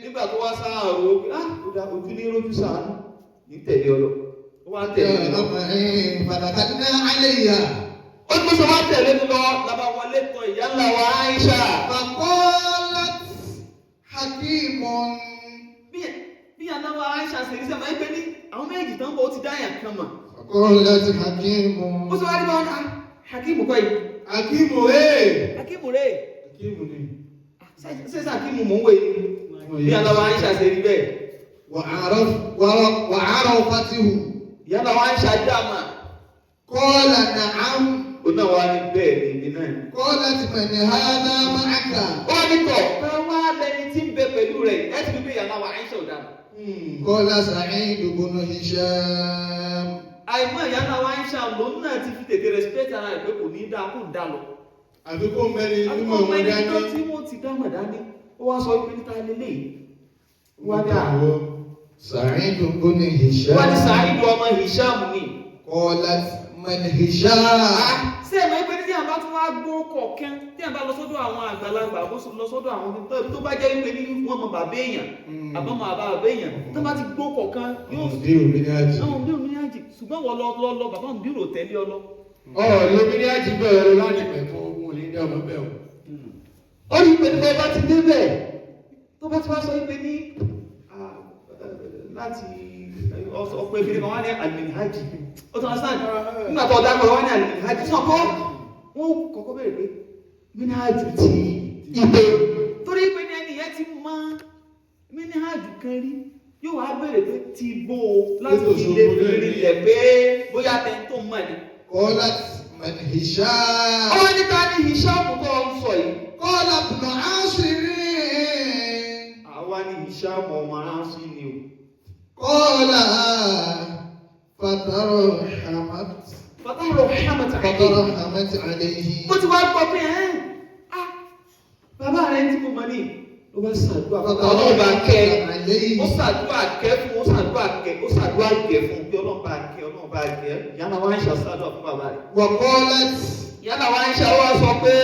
Nígbà tó wá sáàrò ó pé ah ó dá ojú ní rójú sàánú ní tẹ̀lé ọ lọ. Ó wá tẹ̀lé mi
جاء
lọ.
معي فدخلنا عليها
Ó ní mo sọ wá tẹ̀lé mi lọ làbá wọlé tọ ìyá ńlá wa Aisha.
فقالت حكيم
Bí bí ìyá ńlá wa Aisha ṣe rí sẹ́mi ẹ pé ní àwọn méjì tán bọ̀ ó ti dá yàn kan mọ̀.
فقالت حكيم
Ó sọ wá rí báwọn náà Hakim kọ́ yìí.
Akíìmù ee.
Hakim rè
Akíìmù ni.
é ṣé Hakim mò ń wò yìí. Bí ìyá ńlá wa Aisha ṣe rí bẹ́ẹ̀.
وعرف وعرفته
Ìyá ńlá wa Aisha dá mà.
قال نعم
Ó náà wá ní bẹ́ẹ̀ ni èmi náà.
قالت من هذا معك
Ó ní tọ̀ ká wá lẹni tí ń bẹ pẹ̀lú rẹ̀ ẹ ti fi pé ìyá ńlá wa Aisha ò dá mà.
قال سعيد بن هشام
Àìmọ̀ ìyá ńlá wa Aisha lòun náà ti fi tètè respect ara rẹ̀ pé kò ní dáa kó ń dá lọ.
Àbí kó mẹ́rin
Àbí
mímọ̀
kò mọ
wọn
ẹni
dání.
tó tí wọ́n ti dá mọ̀ dání. Ó wá sọ pé níta lélẹ́yìí. Wá ní à.
سعيد بن
Wá ní
هشام
Sàídù ọmọ Hisham ni.
قالت من هشام
Ṣé ẹ mọ̀ pé tí a bá tún wá gbó kọ̀ọ̀kan tí a bá lọ sọ́dọ̀ àwọn àgbàlagbà bó lọ sọ́dọ̀ àwọn tó bá jẹ́ wípé ní wọ́n mọ bàbá èèyàn àbọ̀ mọ bàbá bàbá èèyàn tó bá ti gbó kọ̀ọ̀kan yóò
Ọ̀dẹ́ òmìnira ní àjì.
àwọn òbí òmìnira jì ṣùgbọ́n wọ́n lọ lọ lọ bàbá òbí rò tẹ́lẹ̀ ọ lọ.
Ọ̀ lómi ní àjí bẹ̀rẹ̀ lọ láti pẹ̀kọ́ ohun ò ní dá ọmọ bẹ́ẹ̀ o.
Ó rí pé nípa bá ti débẹ̀ tó bá ti wá sọ wípé ní láti ọ̀pọ̀ ìfìdí kan wá ní aliminhaji ó tún wá sáà nígbà tó ọ̀dà kan wá ní aliminhaji sọ pé wọ́n kọ́kọ́ bẹ̀rẹ̀ pé minhaju ti ìpè torí pé ní ẹni yẹn ti mọ minhaju kan rí yóò wá bẹ̀rẹ̀ pé ti bó o láti fi lè fi rinlẹ̀ pé bóyá tẹ̀ tó mọ̀ ni.
قالت من هشام
Ọwọ́ níta ní Hisham tó ń sọ yìí.
قال ابن عاصر
Àwa ni Hisham ọmọ Asim ni o.
قال فترحمت
Fatahu Muhammad alayhi.
فترحمت عليه
Mo ti wá gbọ́ pé ẹ́ ah bàbá rẹ̀ tí mo mọ̀ ní ló bá ṣàdúrà fún ọlọ́run bá kẹ́
عليه
ó ṣàdúrà kẹ́ fún ó ṣàdúrà kẹ́ ó ṣàdúrà kẹ́ fún bí ọlọ́run bá kẹ́ ọlọ́run bá kẹ́ yálà wá ń ṣàṣàdúrà fún bàbá rẹ̀.
وقالت
Yálà wá ń ṣàwọ́ sọ pé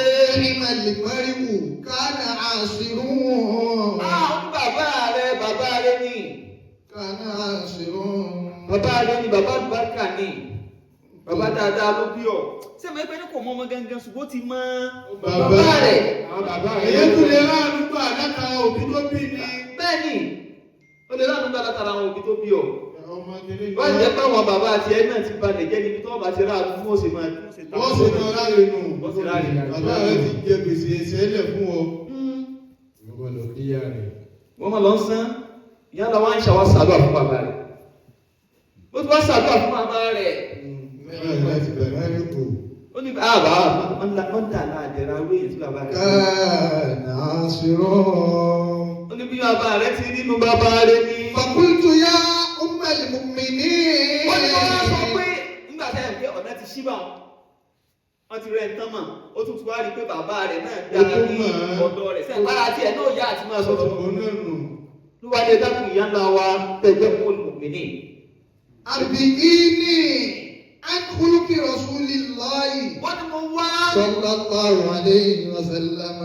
نعم المرء كان عاصر
ah ó ní bàbá rẹ̀ bàbá rẹ̀ ni
كان عاصر
bàbá rẹ̀ ni bàbá àlùbáríkà ni bàbá dáadáa ló bí ọ. Ṣé mo ẹgbẹ́ ní kò mọ ọmọ gangan ṣùgbọ́n ó ti mọ bàbá rẹ̀
Àwọn bàbá rẹ̀
Èyí tún lè ráàánú gbà látara òbí tó bí ni.
bẹ́ẹ̀ ni ó lè lánàá gbà látara àwọn òbí tó bí ọ.
Ọmọ kìíní ni
Wọ́n jẹ́ pé àwọn bàbá àti ẹ náà ti balẹ̀ jẹ́ níbi tí wọ́n bá ti rà fún òsè máa
Wọ́n sì ní ọlá rẹ̀ nù.
Wọ́n sì ráre.
Bàbá rẹ̀ ti jẹ gbèsè ẹsẹ̀ lẹ̀ fún ọ.
Ìwọ lọ kíyà rẹ̀.
Wọ́n máa lọ ń sán ìyá lọ wá ń ṣàwá sàdúrà fún bàbá rẹ̀. Ó ti wá sàdúrà fún bàbá rẹ̀.
Bẹ́ẹ̀ láti bẹ̀rẹ̀ rẹ̀ kù.
Ó ní bàbá wọ́n dà láàdẹ̀ra wéyìn sí bàbá rẹ̀.
كان عاصر
Ó ní bí bàbá rẹ̀ ti rí inú bàbá rẹ̀ ni.
فقلت يا أم المؤمنين
Ó ní wọ́n wá sọ pé nígbà tá ẹ̀ pé ọ̀nà ti ṣí bá wọn. Wọ́n ti rẹ̀ ń tán mọ̀. Ó tún ti wá rí i pé bàbá rẹ̀ náà
Ó
dáa
tún
ní
mọ̀ ẹ́.
ọ̀dọ̀ rẹ̀. Sẹ́yìn pàrọ̀ àti ẹ̀ náà yá àti máa sọ̀rọ̀.
Òun náà nù.
Ló wá dé dákun ìyá ńlá wa tẹ̀jẹ́ fún olùmọ̀mìnì.
أربئيني عن خلق رسول الله
Wọ́n ní mo wá.
صلى الله عليه وسلم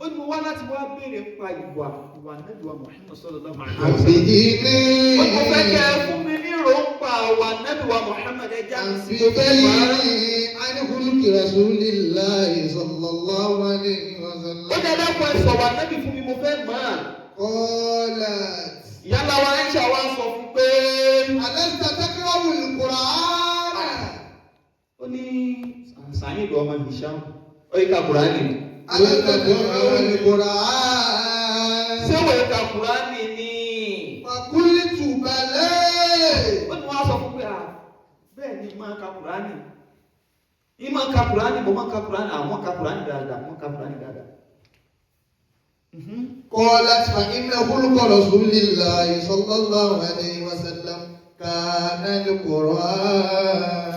Ó ní mo wá láti wá béèrè nípa ìwà ìwà Ànábì wa Muhammad sallallahu alaihi wasallam.
أربئيني
Ó ní mo fẹ́ kẹ́ ẹ fún mi ní ìròǹpa ìwà Ànábì wa Muhammad ẹja mi sí mo fẹ́ mọ̀ ọ́.
أربئيني عن خلق رسول الله صلى الله عليه
Ó
وسلم
ní ẹlẹ́kùn ẹ sọ̀rọ̀ Ànábì fún mi mo fẹ́ mọ̀ ọ́.
قالت
Ìyá ńlá wa Aisha wa sọ fún pé
ألست تقرأ القرآن
ó ní sàyìn ìlú ọmọ Hisham ó yẹ ká Kùránì ni.
ألست تقرأ القرآن
Ṣé wọ́n yẹ ká Kùránì ni?
فقلت بلى
Ó ní wọ́n á sọ fún pé à bẹ́ẹ̀ ni máa ka Kùránì. Ní máa ka Kùránì, mo máa ka Kùránì, àwọn ka Kùránì dáadáa, mo ka Kùránì dáadáa.
قالت فإن خلق رسول الله صلى الله عليه وسلم كان القرآن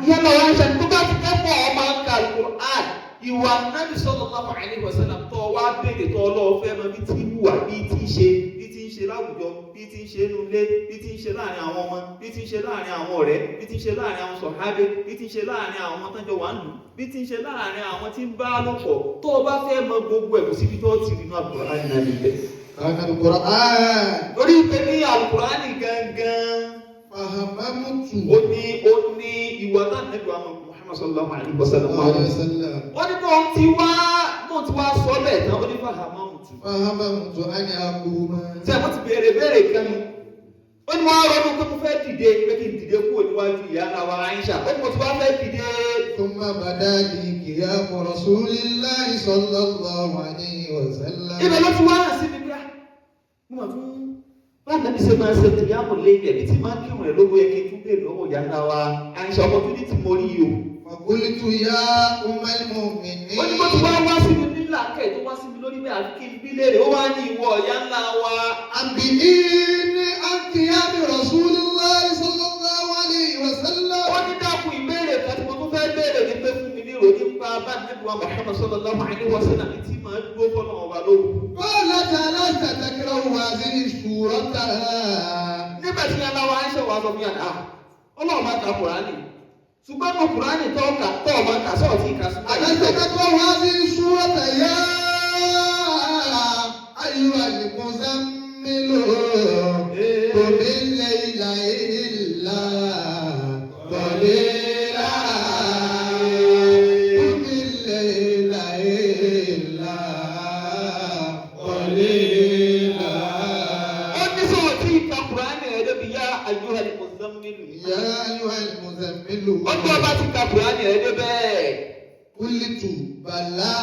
Yálà wá ń ṣe tó bá ti kẹ́kọ̀ọ́ ọmọ ka Al-Qur'an. Ìwà Nábì sallallahu alaihi wasallam tó wá béèrè tó ọlọ́ọ̀ fẹ́ mọ bí tí wùwà, bí tí ṣe, bí tí ń ṣe láwùjọ, bí tí ń ṣe nulé, bí tí ń ṣe láàrin àwọn ọmọ, bí tí ń ṣe láàrin àwọn ọ̀rẹ́, bí tí ń ṣe láàrin àwọn sọ̀hábé, bí tí ń ṣe láàrin àwọn tánjọ wà ń lù, bí tí ń ṣe láàrin àwọn tí ń bá lọ́pọ̀. Tó o bá fẹ́ mọ gbogbo ẹ̀, kò síbi tó ti rí inú Al-Qur'ani náà níbẹ̀.
كان القرآن.
Torí pé ní Al-Qur'ani gangan
فهممت
ó ní ìwà náà nígbà Muhammad sallallahu alaihi wasallam.
عليه وسلم.
Ó ní bóun ti wá sọ bẹ́ẹ̀ tán, ó ní fahamamtu.
فهممت أن أقوم.
Tí a bó ti béèrè béèrè kan ni, ó ní wọ́n á ronú pé mo fẹ́ dìde, pé kí n dìde kúrò níwájú ìyá ńlá wa Aisha. Ó ní mo ti wá fẹ́ dìde.
ثم بدا لي قيام رسول الله صلى الله عليه وسلم.
Ibẹ̀ ló ti wá hàn sí mi bí i mo mà tún bá nàbí ṣe máa ṣe kìyàmù lẹ́yìn ẹ̀mí tí máa ń kírun ẹ̀ lógo, yẹ kí n tún béèrè lọ́wọ́ ìyá ńlá wa Aisha opportunity mo rí yìí o.
فقلت يا أم المؤمنين.
Ó ní bó ti wá wá sí mi nílà kẹ̀ tó wá sí mi lórí bẹ́ẹ̀, àfi kí n bí léèrè. Ó wá ní ìwọ ìyá ńlá wa,
أنبئيني عن قيام رسول الله صلى الله عليه وسلم.
Ó ní dákun, ìbéèrè kan tí mo tún fẹ́ béèrè ní pé fún mi ní ìròyìn nípa bá nàbí wa Muhammad sallallahu alaihi wasallam tí máa ń dúró fọ́nà ọba lóru.
قالت ألست تكره هذه السورة؟
Nígbà tí aláwa Aisha wà sọ fún yàrá, Ọlọ́run bá ka Kùránì, ṣùgbọ́n mo Kùránì tó kà tó ọba kà sọ̀rọ̀ tí kà sùn.
ألست تكره هذه السورة يا أيها المزمل؟ قم الليل إلا قليلا، قم الليل إلا قليلا.
Ó ní sọ̀rọ̀ tí ka Kùránì rẹ̀ débi yá ayyuhal muzammil.
يا أيها المزمل.
Ó ní ọba ti ka Kùránì rẹ̀ débẹ̀.
قلت بلى.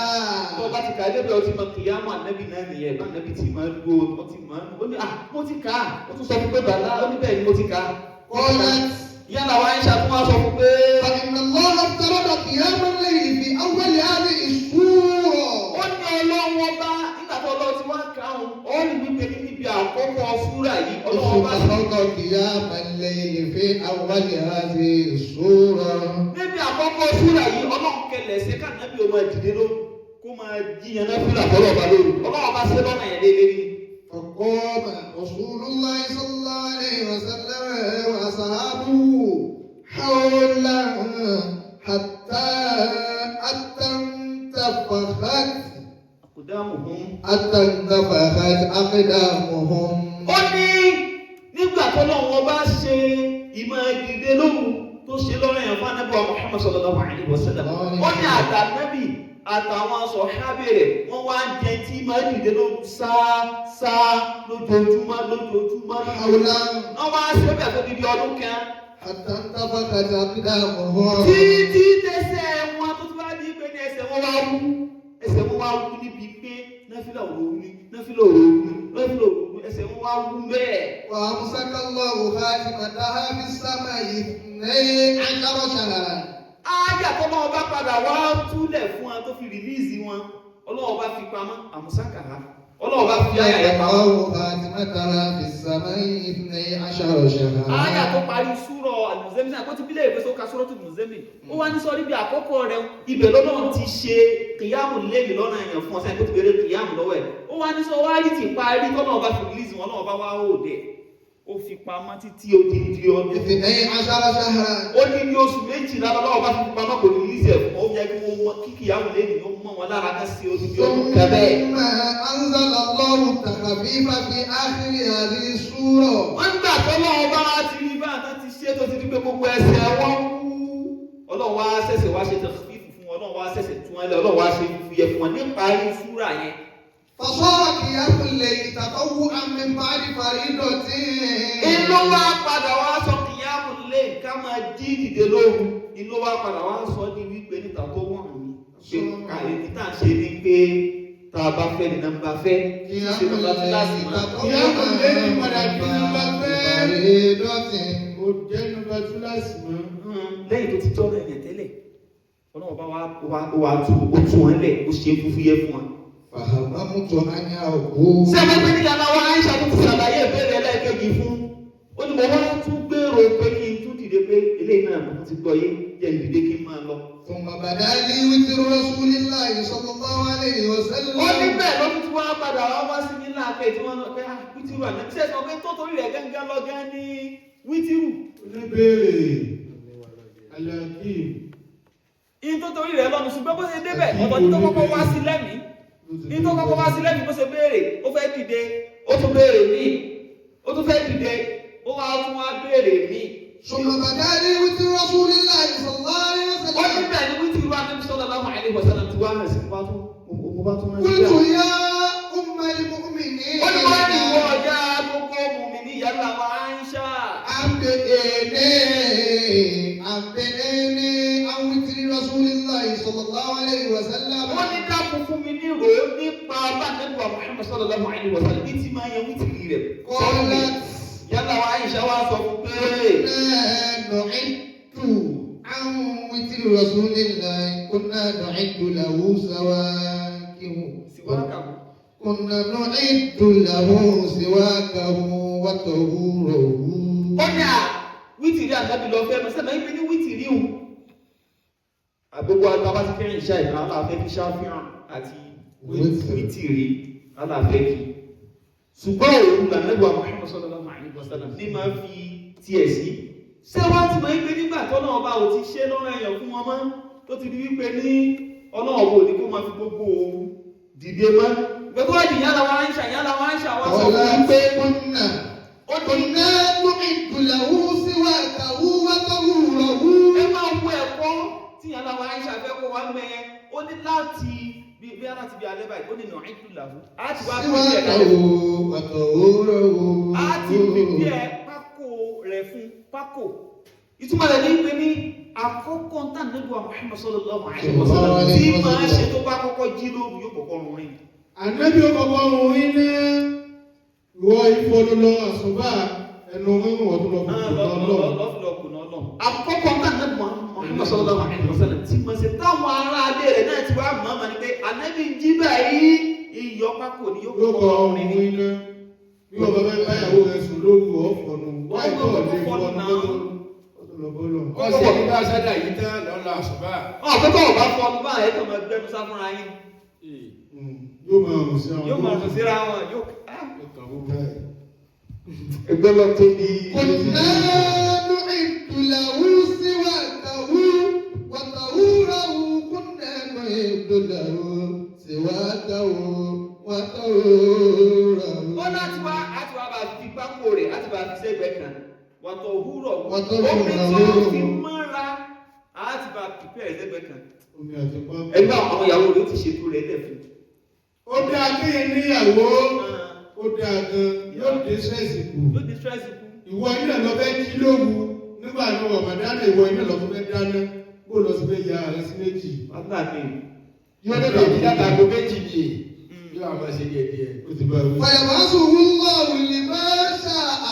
Tó ọba ti kà á débẹ̀, ó ti mọ kìyàmù ànábì náà nìyẹn, bá ànábì ti máa ń dúró, ó ti máa ń ó ní à mo ti kà á. Ó tún sọ fún pé bàlá, ó ní bẹ́ẹ̀ ni mo ti kà á.
قالت
Yálà wa Aisha tún wá sọ fún pé
فإن الله افترض قيام الليل في أول هذه السورة.
Ó ní Ọlọ́run ọba, nígbà tó Ọlọ́run ti wá kà á, ó ní wípé níbi àkọ́kọ́ súrà yìí Ọlọ́run ọba sì
افترض قيام الليل في أول هذه السورة.
Níbi àkọ́kọ́ súrà yìí, Ọlọ́run kẹlẹ̀ ṣe káànábì ó máa dìde lóru, kó máa jíyan náà fúlà fọlọ́ ọba lóru. Ọlọ́run ọba ṣe lọ́nà yẹn lé lérí.
فقام رسول الله صلى الله عليه وسلم وأصحابه حولا حتى انتفخت
أقدامهم.
حتى انتفخت أقدامهم.
Ó ní nígbà tó lọ́wọ́ ọba ṣe ìmọ̀ dìde lóru tó ṣe lọ́rọ̀ yẹn fún anábì wa Muhammad sallallahu alaihi wasallam, ó ní àtànábì àtàwọn sọ̀hábì rẹ̀, wọ́n wá ń jẹ tí máa dìde lóru sáá sáá lójoojúmọ́ lójoojúmọ́.
حولا
Wọ́n wá ṣe bẹ́ẹ̀ fún bíbí ọdún kan
حتى انتفخت أقدامهم.
títí tẹsẹ̀ wọn tó tún bá di pé ní ẹsẹ̀ wọn wá wú, ẹsẹ̀ wọn wá wú níbi pé náfìlà òru ní, náfìlà òru ní, náfìlà òru ní, ẹsẹ̀ wọn wá wú bẹ́ẹ̀.
وأمسك الله خاتمتها في السماء 12 شهرا.
Áyà tọ́lọ́wọ́ bá padà wá túlẹ̀ fún wa tó fi release wọn, Ọlọ́wọ́ bá fi pamọ́ àmúsákàrà, Ọlọ́wọ́ bá fi àyà yẹn pamọ́.
الله خاتمتها في السماء 12 شهرا.
Áyà tó parí súrọ̀ Al-Muzammil náà kó ti bílẹ̀ ìgbésẹ̀, ó ka súrọ̀ tó Muzammil. Ó wá ní sọ́rí bí àkọ́kọ́ rẹ̀, ibẹ̀ lọ́lọ́run ti ṣe kìyàmù lẹ́yìn lọ́nà èèyàn fún ọ̀sẹ̀ tó ti bẹ̀rẹ̀ kìyàmù lọ́wọ́ ẹ̀. Ó wá ní sọ wá rí ti parí tọ́lọ́run bá fi release wọn, Ọlọ́run bá wá òde. Ó fi pamọ́ títí odidi ọdún.
12 شهرا.
Ó ní ní oṣù 12 lọ́wọ́ bá fi pamọ́, kò release ẹ̀ fún ọ. Ó yẹ kí wọ́n mọ kí kìyàmù lẹ́yìn ó mọ́ wọn lára ká sí odidi ọdún kan bẹ́ẹ̀.
ثم أنزل الله التخفيف في آخر هذه السورة.
Wọ́n gbà tọ́lọ́wọ́ bá wá ti rí bá àtàn ti ṣe tó ti di pé gbogbo ẹsẹ̀ wọn wú, Ọlọ́run wá ṣẹ̀ṣẹ̀ wá ṣe tẹ̀fífù fún wọn, Ọlọ́run wá ṣẹ̀ṣẹ̀ tún wọn lẹ̀, Ọlọ́run wá ṣe fífi yẹ fún wọn níparí súrà yẹn.
فصار قيام الليل تطوعا من بعد فريضة.
Inú wa padà wá sọ kìyàmù lé ká máa jí dìde lóru, inú wa padà wá sọ ní wípé níta tó wọ̀n mí pé kàlẹ́ ní tá à ń ṣe ni pé tá a bá fẹ́ ní nọ́mbà fẹ́ kí ṣe nọ́mbà tí láti máa.
Kìyàmù lẹ́yìn padà di nọ́mbà fẹ́.
فريضة.
Kò jẹ́ nọ́mbà túláàsì mọ́.
Lẹ́yìn tó ti tọ́ ọ̀rọ̀ ẹ̀yàn tẹ́lẹ̀, Ọlọ́run bá wá wá tú, ó tún wọn lẹ̀, ó ṣe é fúfú yẹ fún wọn.
فهممت أن أقوم.
Sẹ́mi pé ní yàrá wa Aisha tó ti ṣàlàyé ìbéèrè ẹlẹ́ẹ̀kejì fún, ó ní mo wá tún gbèrò pé kí n tún dìde pé eléyìí náà náà mo ti gbọ́ yé jẹ́ ìdílé kí n máa lọ.
ثم بدا لي وتر رسول الله صلى الله عليه وسلم.
Ó ní bẹ́ẹ̀ lọ́dún tí wọ́n á padà wá wá sí ní láàpẹ̀ tí wọ́n lọ pé ah, wítírù àná ṣe sọ pé tó torí rẹ̀ gángan lọ gán ní wítírù.
Oníbèrè Alakim.
In tó torí rẹ̀ lọ́nu, ṣùgbọ́n bó ṣe débẹ̀ ọ̀tọ̀ ní tó kọ́kọ́ wá sí lẹ́mìí, ní tó kọ́kọ́ wá sí lẹ́mìí bó ṣe béèrè, ó fẹ́ dìde, ó tún béèrè míì, ó tún fẹ́ dìde, ó wá tún wá béèrè míì.
ثم بدا لي وتر رسول الله صلى الله عليه
Ó ní
وسلم.
bẹ́ẹ̀ ni wítírù Ànábì sallallahu alaihi wasallam ti wá hàn sí wá tún mo bá tún rántí.
قلت يا أم المؤمنين.
Ó ní wọ́n ní ìwọ ọ̀yá gbogbo mùmíní ìyá àwọn Àìṣà.
أنبئني أنبئني عن وتر رسول الله صلى الله عليه وسلم.
Wọ́n ní dákun fún mi ní ìró nípa bá Ànábì wa Muhammad sallallahu alaihi wasallam ní tí máa yan wítìrì rẹ̀.
قالت
Yálà wa Àìṣà wá sọ fún pé
كنا نعد عن وتر رسول الله كنا نعد له سواكه.
Síwákàwó.
كنا نعد له سواكه وطهوره.
Ó ní à wítìrì Ànábì lọ fẹ́ mọ sẹ́mi ibi ní wítìrì hù. Àgbogbo àgbà ti kẹ́yìn iṣẹ́ ìran aláàfẹ́ kí ṣáfihàn àti wítìrì aláàfẹ́ kí. Ṣùgbọ́n òun lànàbí wa Muhammad sallallahu alaihi wasallam ní máa fi tiẹ̀ sí. Ṣé wá ti mọ̀ wípé nígbà tọ́nà ọba ò ti ṣe lọ́rọ̀ ẹ̀yàn fún wọn mọ́ tó ti di wípé ní ọlọ́ọ̀bọ ò ní kó máa fi gbogbo òru dìde mọ́. Ìgbà tó wá di yálà wa ń ṣà yálà wa ń ṣà wá sọ fún
قالت
wípé
كنا
ó ní
كنا نعد له سواكه وطهوره.
Ẹ máa wo ẹ̀kọ́ tí yàrá wa Aisha fẹ́ kó wa mẹ́yẹn. Ó ní láti bí bí láti bí alẹ́ báyìí, ó ní nà áìdùn làwù á ti wá fi bí ẹ̀
سواكه
kalẹ̀,
وطهوره.
á ti fi bí ẹ̀ pákó rẹ̀ fún pákó. Ìtumọ̀ rẹ̀ ní pé ní àkọ́kọ́ tá nígbà Muhammad sallallahu alaihi wasallam tí máa ṣe tó bá kọ́kọ́ jí lóru, yóò kọ́kọ́ rún rìn.
Ànábì ó kọ́kọ́ ohun iná ìwọ ìfọlọlọ àsùnbà ẹnu mímú ọdún lọ fún ọlọ́run.
Àkọ́kọ́ tá nígbà Muhammad sallallahu alaihi wasallam tí máa ṣe táwọn ará alẹ́ rẹ̀ náà ti wá mọ̀ ọ́n ní pé Ànábì jí báyìí, iyọ̀ pákó ni yóò
Yóò kọ́
kọ́kọ́
ohun
rún rìn.
iná. Bí wọ́n bá fẹ́ báyàwó rẹ̀ sùn lóru ọ̀fọ̀nù. Wáyé tó lè fọnù ọdún lọ bọ́lọ̀.
Ọ̀sẹ̀ ní bá sádà yìí tán lọ́la àṣùbà.
Ọ̀pẹ́ tó ọ̀bá fọ ọdún báyìí kàn máa gbẹnu sá fúnra yín.
Yóò máa rùn sí àwọn.
Yóò máa rùn síra wọn yóò.
Ẹgbẹ́ lọ tóbi.
كنا نعد له سواكه وطهوره كنا نعد له سواكه وطهوره.
Ó láti wá àti wá bá fi pákó rẹ̀ láti bá fi sẹ́gbẹ̀ẹ́ kan wàtọ̀ òwúrọ̀
Wàtọ̀
omi
òwúrọ̀.
tó fi mọ́ra àti bá pípẹ́ sẹ́gbẹ̀ẹ́ kan.
Omi àti pápá.
Ẹgbẹ́ àwọn ìyàwó rẹ̀ ó ti ṣètò rẹ̀ lẹ̀ fún.
Ó dáa kéèyàn níyàwó. Ó dáa gan. Yóò dé sẹ́ẹ̀sì kù.
Yóò di stress kú.
Ìwọ iná lọ fẹ́ jí lóru nígbà náà Ramadan, ìwọ iná lọ fẹ́ dáná bó lọ sí fẹ́ ya rẹ sí méjì.
Wàhálà ni.
Yóò lè jí látago 2 ni yóò àmọ́ ṣe díẹ̀ díẹ̀.
Ó ti bá wí.
فيبعثه الله لما شاء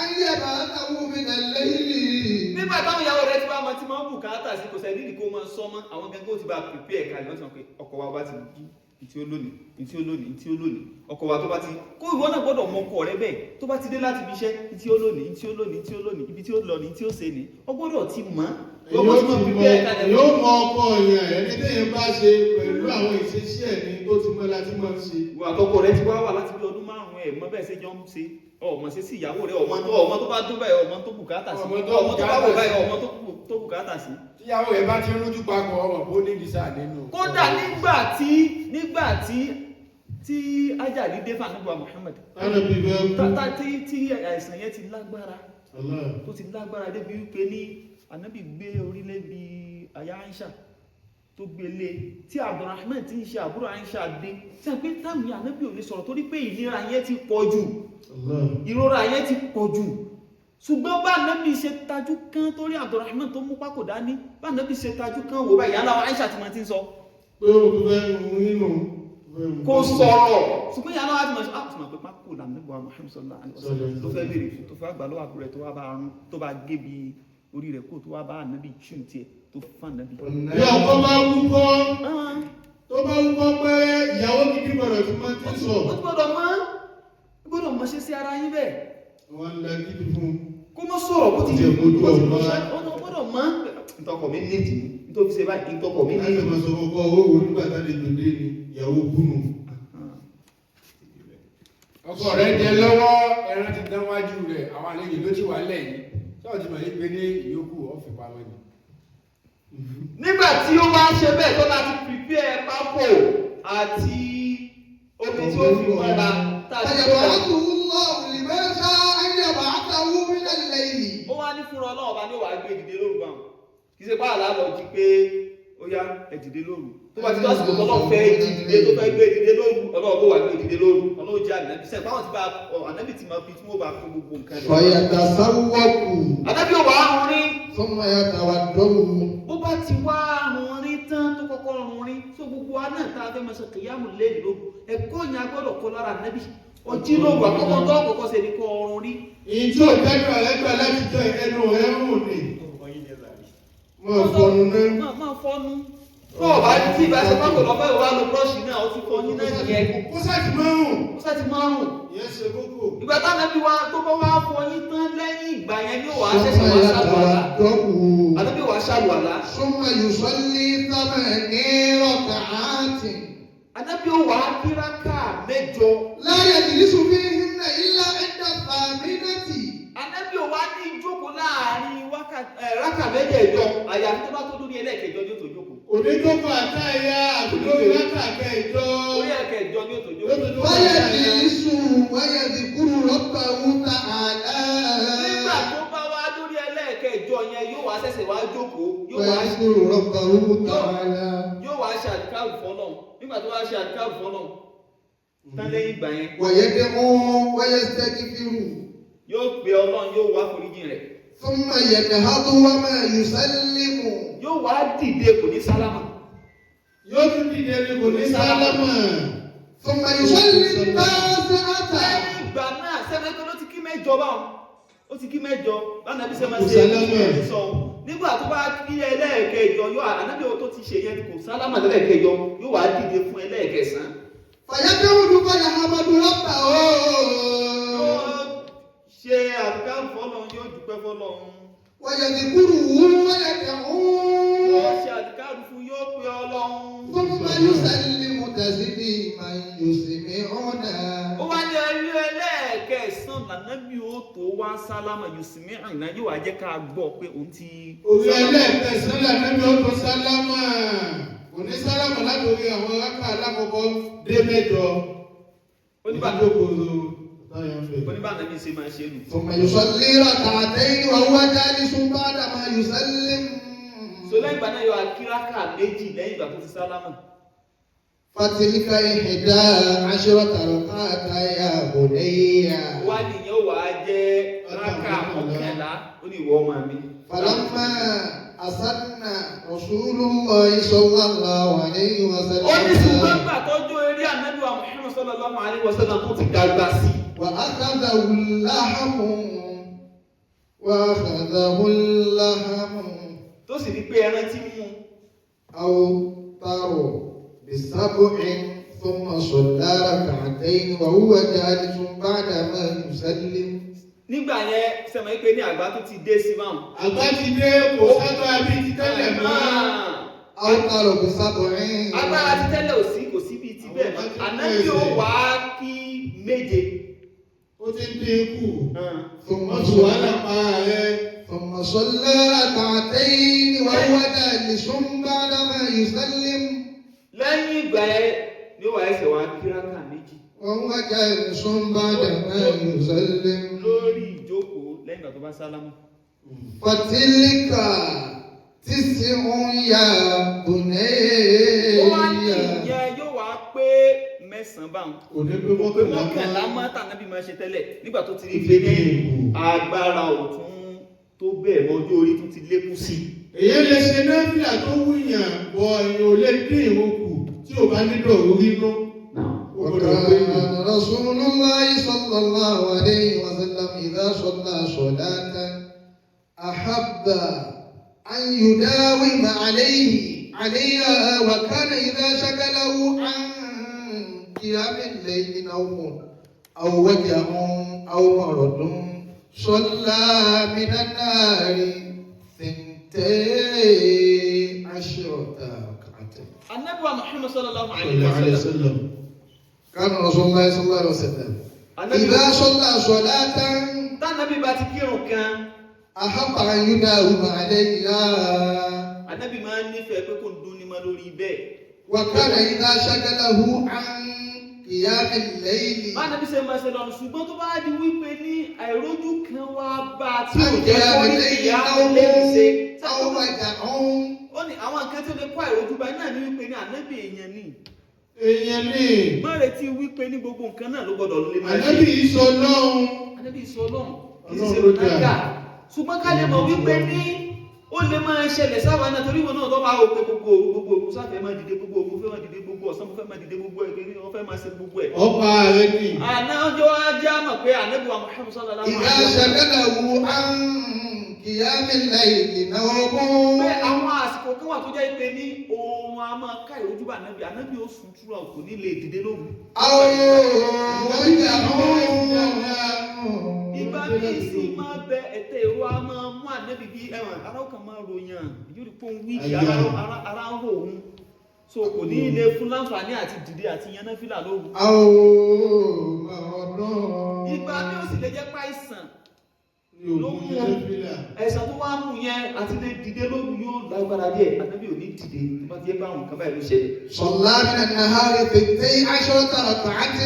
أن يبعثه من الليل.
Nígbà táwọn ìyàwó rẹ̀ ti bá ọmọ tí máa ń bùkátà sí, kò sẹ́ni kó máa sọ mọ́, àwọn gangan ó ti bá prepare kalẹ̀. Wọ́n ti mọ̀ pé ọkọ wa bá ti jí ntí ó lónìí, ntí ó lónìí, ntí ó lónìí, ọkọ wa tó bá ti kó, ìwọ náà gbọ́dọ̀ mọ ọkọ rẹ bẹ́ẹ̀, tó bá ti dé láti ibi iṣẹ́, ntí ó lónìí, ntí ó lónìí, ntí ó lónìí, ibi tí ó lọ ní, ntí ó ṣe ní, ọ gbọ́dọ̀ ti mọ̀ ọ́.
Èyí ó ti mọ, yóò mọ ọkọ yẹn, ẹni téèyàn bá ṣe pẹ̀lú àwọn ìṣesí ẹ̀ ní tó ti mọ́ láti máa ń ṣe.
Ìwà àtọkọ rẹ ti wá wà láti bí ọdún 5, ẹ mọ bẹ́ẹ̀ ṣe jọ ń ṣe, ọmọ ṣe sí ìyàwó rẹ, ọmọ tó ọmọ tó bá dún báyìí, ọmọ tó bùkátà sí,
Ọmọ tó
ọmọ tó bá wò
bùkátà sí.
báyìí, ọmọ tó bùkátà sí.
Tíyàwó rẹ̀ bá ti ń rújú papọ̀, ọmọ bó ní ìdísà nínú.
Kódà nígbà tí tí Ájàlí dé fún Ànábì Muhammad,
Tánà bí bẹ́ẹ̀ kú.
tata tí àìsàn yẹn ti lágbára,
Allah.
tó ti lágbára débi wípé ní Ànábì gbé orílẹ̀ bí aya Aisha tó gbélé tí Abdulrahman tí ń ṣe àbúrò Aisha dé tí a pé táàmì Ànábì ò lè sọ̀rọ̀ torí pé ìnira yẹn ti pọ̀ jù,
Allah.
ìrora yẹn ti pọ̀ jù. Ṣùgbọ́n bá Ànábì ṣe tajú kán torí Abdulrahman tó mú pákó dání, bá Ànábì ṣe tajú kán wò báyìí, yálà Aisha ti máa ti ń sọ
Pé o tó fẹ́ mú inú.
Kò sọ̀rọ̀, ṣùgbọ́n yálà wa ti máa ṣe ah ti máa pé pákó lànàbí wa Muhammad sallallahu alaihi wasallam tó fẹ́ béèrè fún, tó fẹ́ àgbà lọ́wọ́ àbúrò rẹ̀, tó wá bá arún, tó bá gé bi orí rẹ̀ kó tó wá bá Ànábì tún tiẹ̀ tó fún Ànábì.
Bí ọkọ bá wúkọ́, tó bá wúkọ́ pẹ́rẹ́, ìyàwó gidi gbọ́dọ̀ tí máa ti sọ.
Ó ti gbọ́dọ̀ mọ̀, ó gbọ́dọ̀ mọ̀ ṣe sí ara yín bẹ́ẹ̀.
Wọ́n ń la gidi fún un.
Kó mọ́ sọ̀rọ̀ bó ti
Jẹ́ mojú
bó ti
ọ̀ma.
ọ̀nà gbọ́dọ̀ mọ̀ Ntọkọ mi nídìí ni nítorí ṣe báyìí, ntọkọ mi
Láti
nídìí.
máa sọ fún ọkọ owó wo nígbà tá lè dòde ni ìyàwó kúnnù.
Ọkọ rẹ̀ jẹ lọ́wọ́, ẹran ti dán wájú rẹ̀, àwọn àlejò ló ti wà lẹ́yìn. Sọ́ọ̀ ti mọ̀ ní pé ní ìyókù ọ̀fìn pamọ́ ni.
Nígbà tí ó wá ṣe bẹ́ẹ̀ tó láti prepare pákó àti omi tí ó fi mọ́ra tá a ti kó dà.
فيبعثه الله لما شاء أن يبعثه من الليل.
Ó wá ní fúnra Ọlọ́run ọba ní ó wàá gbé dìde lóru báwọn. Kì í ṣe pé àlá lọ jí pé ó yá, ẹ dìde lóru. Tó bá ti tó àsìkò tọ́lọ́run fẹ́ jí dìde, tó fẹ́ gbé dìde lóru, Ọlọ́run ó wàá gbé dìde lóru. Ọlọ́run jẹ́ ànábì sẹ́yìn báwọn ti bá ọ, ànábì ti máa fi tí wọ́n bá kó gbogbo nǹkan rẹ̀.
فيتسوق.
Ànábì ò wá rún rí.
ثم يتوضأ.
Bó bá ti wá rún rí tán, tó kọ́kọ́ rún rí tó, gbogbo wa náà tá a fẹ́ máa ṣe kìyàmù lẹ́yìn lóru, ẹ̀kọ́ yẹn a gbọ́dọ̀ kọ́ lára ànábì. Ọjí lóru, àkọ́kọ́ tó kọ́kọ́ ṣe ni kọ́ ọrùn rí.
Ìyí tí ò tẹ́nu rẹ̀ gbà láti jọ ẹnu rẹ̀ ń rùn ni. Máa fọnu náà.
Máa fọnu. Tó o bá tí ìbá ṣe pákó lọ fẹ́ wá lo búrọ́ọ̀ṣì náà, ó ti fọyín náà nìyẹn.
Kó sáà ti máa ń rùn.
Ó sá ti máa rùn.
Ìyẹn ṣe kókó.
Ìgbà táwọn ẹbí wa tó bá wá fọyín tán, lẹ́yìn ìgbà yẹn ni ó wàá
ثم
ṣẹ̀ṣẹ̀ wá ṣàlùwàlá.
يتوضأ.
Ànábì wàá ṣàlùwàlá.
ثم يصلي 8 ركعات.
Ànábì ó wàá kíráká 8.
لا يجلس فيهن إلا عند الثامنة.
Ànábì ò wá ní ìjókòó láàrin rákà mẹ́jẹ̀ẹ̀jọ, àyàfi tó bá tó lórí ẹlẹ́ẹ̀kẹjọ ní ó tó jókòó.
Onídókò àtàyà àbúrò látàkẹ́ ìjọ.
Orí ẹ̀kẹjọ ní ó tó jókòó.
فيجلس ويذكر ربه تعالى.
Nígbà tó bá wá lórí ẹlẹ́ẹ̀kẹjọ yẹn, yóò wá ṣẹ̀ṣẹ̀ wá jókòó, yóò wá
ويذكر ربه تعالى.
yóò wá ṣe àdìkáàrù fọ́lọ́run. Nígbà tó wá ṣe àdìkáàrù fọ́lọ́run tán, lẹ́yìn ìgbà yẹn,
ويدعو ويستغفر.
yóò pe Ọlọ́run, yóò wá foríjì rẹ̀.
ثم ينهض وما يسلم.
Yóò wá dìde, kò ní sálámà.
Yóò tún dìde ní kò ní sálámà.
ثم يصلي التاسعة.
Lẹ́yìn ìgbà náà, sẹ́mi tó ló ti kí 8 báwọn, ó ti kí 8 báwọn, àbí sẹ́mi
Kò
ṣe
sálámà.
é sọ. Nígbà tó bá kí ẹlẹ́ẹ̀kẹjọ, yóò ànábì tó ti ṣe yẹn, kò sálámà lẹ́ẹ̀kẹjọ, yóò wá dìde fún ẹlẹ́ẹ̀kẹsàn.
فيقعد فيحمد ربه.
Yóò ṣe àdìkáàrù fọ́lọ́run, yóò dúpẹ́ fọ́lọ́run.
ويذكره ويدعو.
Yóò ṣe àdìkáàrù fún, yóò pe Ọlọ́run.
ثم يسلم تسليما يسمعنا.
Ó wá ní ẹrí ẹlẹ́ẹ̀kẹsàn lànàbí ó tó wá sálámà, yòsìmí àìná, yóò wá jẹ́ ká gbọ́ pé òun ti.
Orí ẹlẹ́ẹ̀kẹsán lànàbí ó tó sálámà. Kò ní sálámà látòrí àwọn rákà alákọ̀ọ́kọ́ dé 8.
Oníbà
Onídókòó táyà ń bẹ̀.
oníbà nàbí ṣe máa ṣe nù.
ثم يصلي ركعتين وهو جالس بعدما يسلم.
So lẹ́yìn ìgbà náà, yóò akíraka 2 lẹ́yìn ìgbà tó ti sálámà.
فتلك 11 ركعة يا بني.
Wá nìyẹn, ó wàá jẹ́ rákà 11. Ó ní, ìwọ ọmọ mi.
فلما أسن رسول الله صلى الله عليه
Ó ní ṣùgbọ́n
وسلم
gbà tọ́jú eré ànábì wa Muhammad sallallahu alaihi wasallam tó ti dàgbà sí.
وأخذه اللحم وأخذه اللحم.
Tó sì di pé ẹran ti mú un.
أوتر بسبع ثم صلى ركعتين وهو جالس بعدما يسلم.
Nígbà yẹn, sẹ́mi pé ní àgbà tó ti dé sí báwọn.
Àgbà ti dé, kò sábà bíi ti tẹ́lẹ̀ mọ́.
أوتر بسبع.
Agbára ti tẹ́lẹ̀ ò sí, kò sí bíi ti bẹ́ẹ̀ mọ́. Ànábì ó wá kí 7.
Ó ti ń dín kù.
ثم
Wọ́n ti wàhálà pa rẹ̀.
ثم صلى ركعتين وهو جالس بعدما يسلم.
Lẹ́yìn ìgbà yẹn ni ó wà ẹsẹ̀ wá kíráka 2.
وهو جالس بعدما يسلم.
Lórí ìjókòó, lẹ́yìn ìgbà tó bá sálámù.
فتلك 9 يا بني.
Ó wá ní ìyẹn yóò wá pé 9 báwọn.
Kò ní pé
Pé
11
11
mọ́.
Mọ́ tànábì máa ṣe tẹ́lẹ̀, nígbà tó ti rí pé ní agbára òtún tó bẹ́ẹ̀ mọ́, ọjọ́ orí tún ti lékún sí i.
Èyí lè ṣe náfìlà tó wúyàn bọ̀, èèyàn ò lè dín ìrun kù tí ò bá nílò orí nú. Ó gbọ́dọ̀ pé ní.
وكان رسول الله صلى الله عليه وسلم إذا صلى صلاة أحب أن يداوم عليها، وكان إذا شغله عن قيام الليل نوم أو وجع أو مرض صلى من النهار 12.
Ànábì wa Muhammad sallallahu alayhi wa
Sallallahu alayhi wa
sallam.
sallam.
كان رسول الله صلى الله عليه وسلم
Ànábì
إذا صلى صلاة
tánàbí bá ti kírun kan,
أحب أن يداوم عليها
Ànábì máa ń nífẹ̀ẹ́ pé kò ń dún ní mọ́ lórí bẹ́ẹ̀.
وكان إذا شغله عن قيام الليل
Bá Ànábì ṣe máa ṣe lọ́nu ṣùgbọ́n tó bá di wípé ní àìrójú kan wá bá a tí ò
عن
jẹ́
قيام
kó ní
الليل
ìyá
نوم
lè ṣe.
أو وجع
Ó ní àwọn nǹkan tí ó lè kó àìrójú bá náà ní wípé ní Ànábì èèyàn ni.
Èèyàn ní
Má retí wípé ní gbogbo nǹkan náà ló gbọdọ̀ lè máa ṣe.
Ànábì sọ lọ́hùn.
Ànábì sọ Ọlọ́run kì í ṣe
Ọlọ́run ló dá.
màláíkà. Ṣùgbọ́n ká lè mọ̀ wípé ní ó lè máa ṣẹlẹ̀ sáwa náà torí wọn náà tó máa wò pé gbogbo òru gbogbo òru sáfẹ́ máa dìde gbogbo òru fẹ́ máa dìde gbogbo ọ̀sán fẹ́ máa dìde gbogbo ẹ̀gbẹ́ wọ́n fẹ́ máa ṣe gbogbo ẹ̀.
Ọ̀pá rẹ̀ ni.
Àná ọjọ́ ajá mọ̀ pé Ànábì wa Muhammad sallallahu
إذا
alaihi wasallam.
شغله عن قيام الليل نوم
Pé àwọn àsìkò kan wà tó jẹ́ pé ní oorun a máa ká ìrójú bá Ànábì, Ànábì ó sùn túra kò ní lè dìde lóru.
أو وجع
Ìgbà míì sì máa bẹ ẹ̀tẹ̀ èrò a máa mú Ànábì bí ẹ̀wọ̀n ara ó kàn máa ròyàn yóò rí pé òun wíìkì
Àyà.
ara ń rò òun. So kò ní lè fún láǹfààní àti dìde àti yan náfìlà lóru.
أو مرض
Ìgbà míì ó sì lè jẹ́ páìsàn
Ní òkú yẹn fílà.
ẹ̀sán tó wá mú yẹn àti lè dìde lóru yóò lágbára díẹ̀ Ànábì ò ní dìde tó bá ti yẹ bá àwọn nǹkan báyìí ló ṣẹlẹ̀.
صلى من النهار 12 ركعة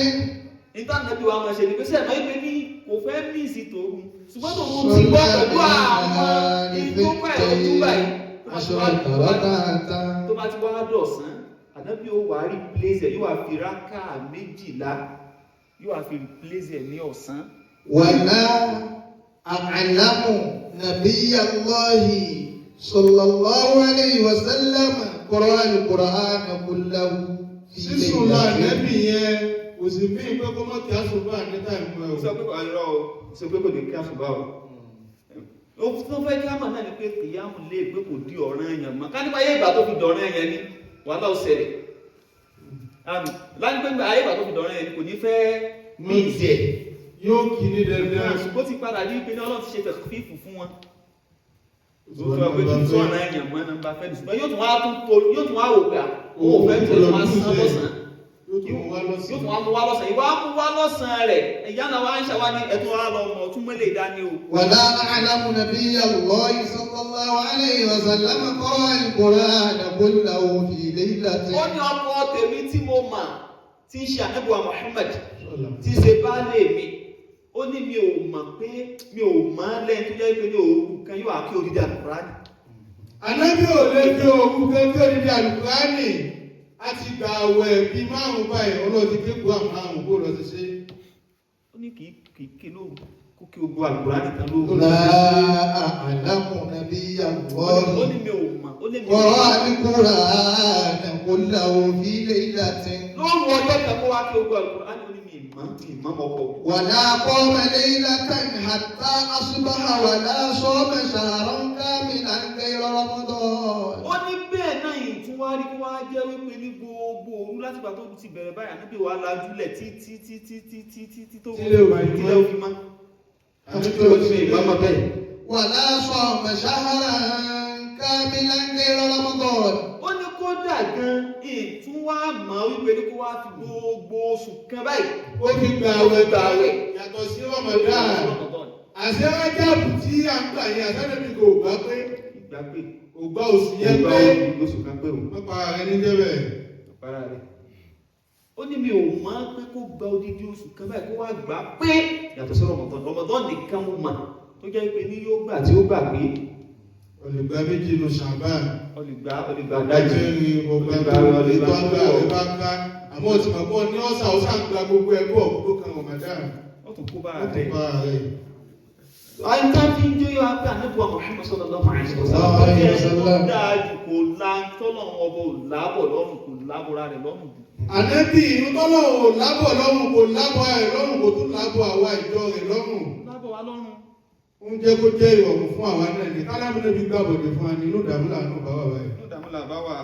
Nígbà Ànábì wa máa ṣe ni pé sẹ́ẹ̀ máa ń pè ní kò fẹ́ míìsì tòru ṣùgbọ́n tòun ti gbọ́ pẹ̀lú àwọn ìgbókò ẹ̀rọ ojú báyìí tó bá ti
عشرة
wá
ركعة
tó bá ti wá dọ̀sán Ànábì ó wà á replace ẹ̀ yóò wá fi rákà méjìlá yóò wá fi replace ẹ̀ ní ọ̀sán.
ولا أعلم نبي الله صلى الله عليه وسلم قرأ القرآن كله في
Sísùn lọ
ليلة
Ànábì yẹn kò sì mí pé kó mọ̀ kí àsùnbà ní táìmù ẹ̀
Ó
o.
sọ pé kò irọ́ o, ó sọ pé kò ní kí àsùbá o. Ó tó fẹ́ kí á mọ̀ náà ni pé kìyàmù lè pé kò di ọ̀ràn èèyàn mọ́. Ká nípa ayé ìgbà tó fi dọ̀ràn èèyàn ni wàhálà ó ṣẹlẹ̀. Láti pé ayé ìgbà tó fi dọ̀ràn èèyàn ni kò ní fẹ́ míìsì ẹ̀.
Yóò kí ní dandan.
Ṣùgbọ́n ti padà ní pé ní Ọlọ́run ti ṣe tẹ̀fífù fún wọn. Ó sọ pé kì í sọ̀ràn èèyàn mọ́ nọ́mbà fẹ́ ṣùgbọ́n yóò tún wá tún to yóò tún wá wò pé òun ò fẹ́ tó wá sán lọ́sàn-án
Yóò tún wá
yóò
lọ́sàn.
tún wá mú wá lọ́sàn-án ìwà mú wá lọ́sàn-án rẹ̀ ìyá náà wá ń ṣàwá ní ẹ̀tún wá lọ mọ̀ tún mẹ́lẹ̀ ìdání o.
ولا أعلم نبي الله صلى الله عليه وسلم قرأ القرآن كله في ليلة
Ó ní ọkọ tèmi tí mo mà tí ń ṣe ànábì wa Muhammad tí ń ṣe baálé mi ó ní mi ò mọ̀ pé mi ò mọ̀ lẹ́yìn tó jẹ́ pé ní òru kan yóò àkí odidi Àlùkùránì.
Ànábì ò lè fi òkú kan kí odidi Àlùkùránì. A ti gbà àwẹ̀ bíi márùn-ún báyìí, Ọlọ́run ti ké kú àwọn márùn-ún kó lọ sí ṣe.
Ó ní kì í ké lóru kó kí ogun Àlùkùránì tán lóru.
لا أعلم نبي
Ó
الله
ní mi ò mọ̀ ó lé mi ò
قرأ
mọ̀.
القرآن كله في ليلة
Lóru ọjọ́ kan kó wá kí ogun Àlùkùránì ó ní mi ìmọ̀ mi ìmọ̀ mọ́kọ̀.
ولا قام ليلة حتى أصبح ولا صام شهرا كاملا غير رمضان
Ó ní bẹ́ẹ̀ náà yìí tún wá rí kó wá jẹ́ wípé ní gbogbo òru látìgbà tó ti bẹ̀rẹ̀ báyìí ànábì wa lajúlẹ̀ títí títí títí títí tó
Tílẹ̀ ò fi mọ́.
tílẹ̀ ò fi mọ́.
Ànábì ò
mi ìmọ̀ mọ́ bẹ́ẹ̀.
ولا صام شهرا كاملا غير رمضان
Ó ní kódà gan ìtún wá mọ̀ wípé ní kó wá fi gbogbo oṣù kan báyìí.
Ó fi gbà àwẹ̀
Gbà àwẹ̀.
yàtọ̀ sí Ramadan. Àṣẹ Rájàbù tí à ń gbà yẹn, àṣẹ Ànábì kò gbà pé
Ìgbà pé
kò gbà oṣù yẹn
ìgbà
pé
oṣù kan pé òun.
wọ́n pa ara ẹni jẹ́ bẹ́ẹ̀.
Para rẹ̀. Ó ní mi ò mọ̀ pé kó gba odidi oṣù kan báyìí kó wá gbà á pé yàtọ̀ sí Ramadan. Ramadan nìkan mo mà tó jẹ́ pé ní yóò gbà tí ó gbà pé
Olùgbà méjì ló Ṣàbán.
olùgbà olùgbà
Ọgbà
dájú.
mẹ́rin, ọgbà
Olùgbà
tó
olùgbà
ètò àgbà rẹ̀ bá ká. Àmọ́ òtí mọ̀ pọ̀ ní ọ̀sà ọ̀sà ń gba gbogbo ẹgbẹ́ ọ̀kú tó kan Ramadan.
Ó tún kó bá
Ó tún
rẹ̀.
pa rẹ̀.
Àyíká fi ń jẹ́ yóò pé ànábì wa Muhammad sallallahu alaihi wasallam tó jẹ́ ẹni tó dáa jù kò la tọ́lọ̀ ọbọ̀ ò lábọ̀ lọ́rùn kò lábọ̀ra rẹ̀ lọ́rùn jù.
Ànábì ìrútọ́lọ̀ ò lábọ̀ lọ́rùn kò lábọ̀ ẹ̀ lọ́rùn kò tún lábọ̀ àwa ìjọ rẹ̀ lọ́rùn.
Lábọ̀ wa lọ́rùn.
Ó ń jẹ́ kó jẹ́ ìrọ̀rùn fún àwa náà ní kálámù níbi gbàbọ̀dé fún wa ní inú ìdààmú làánú bá wà báyìí.
Inú ìdààmú là bá wà.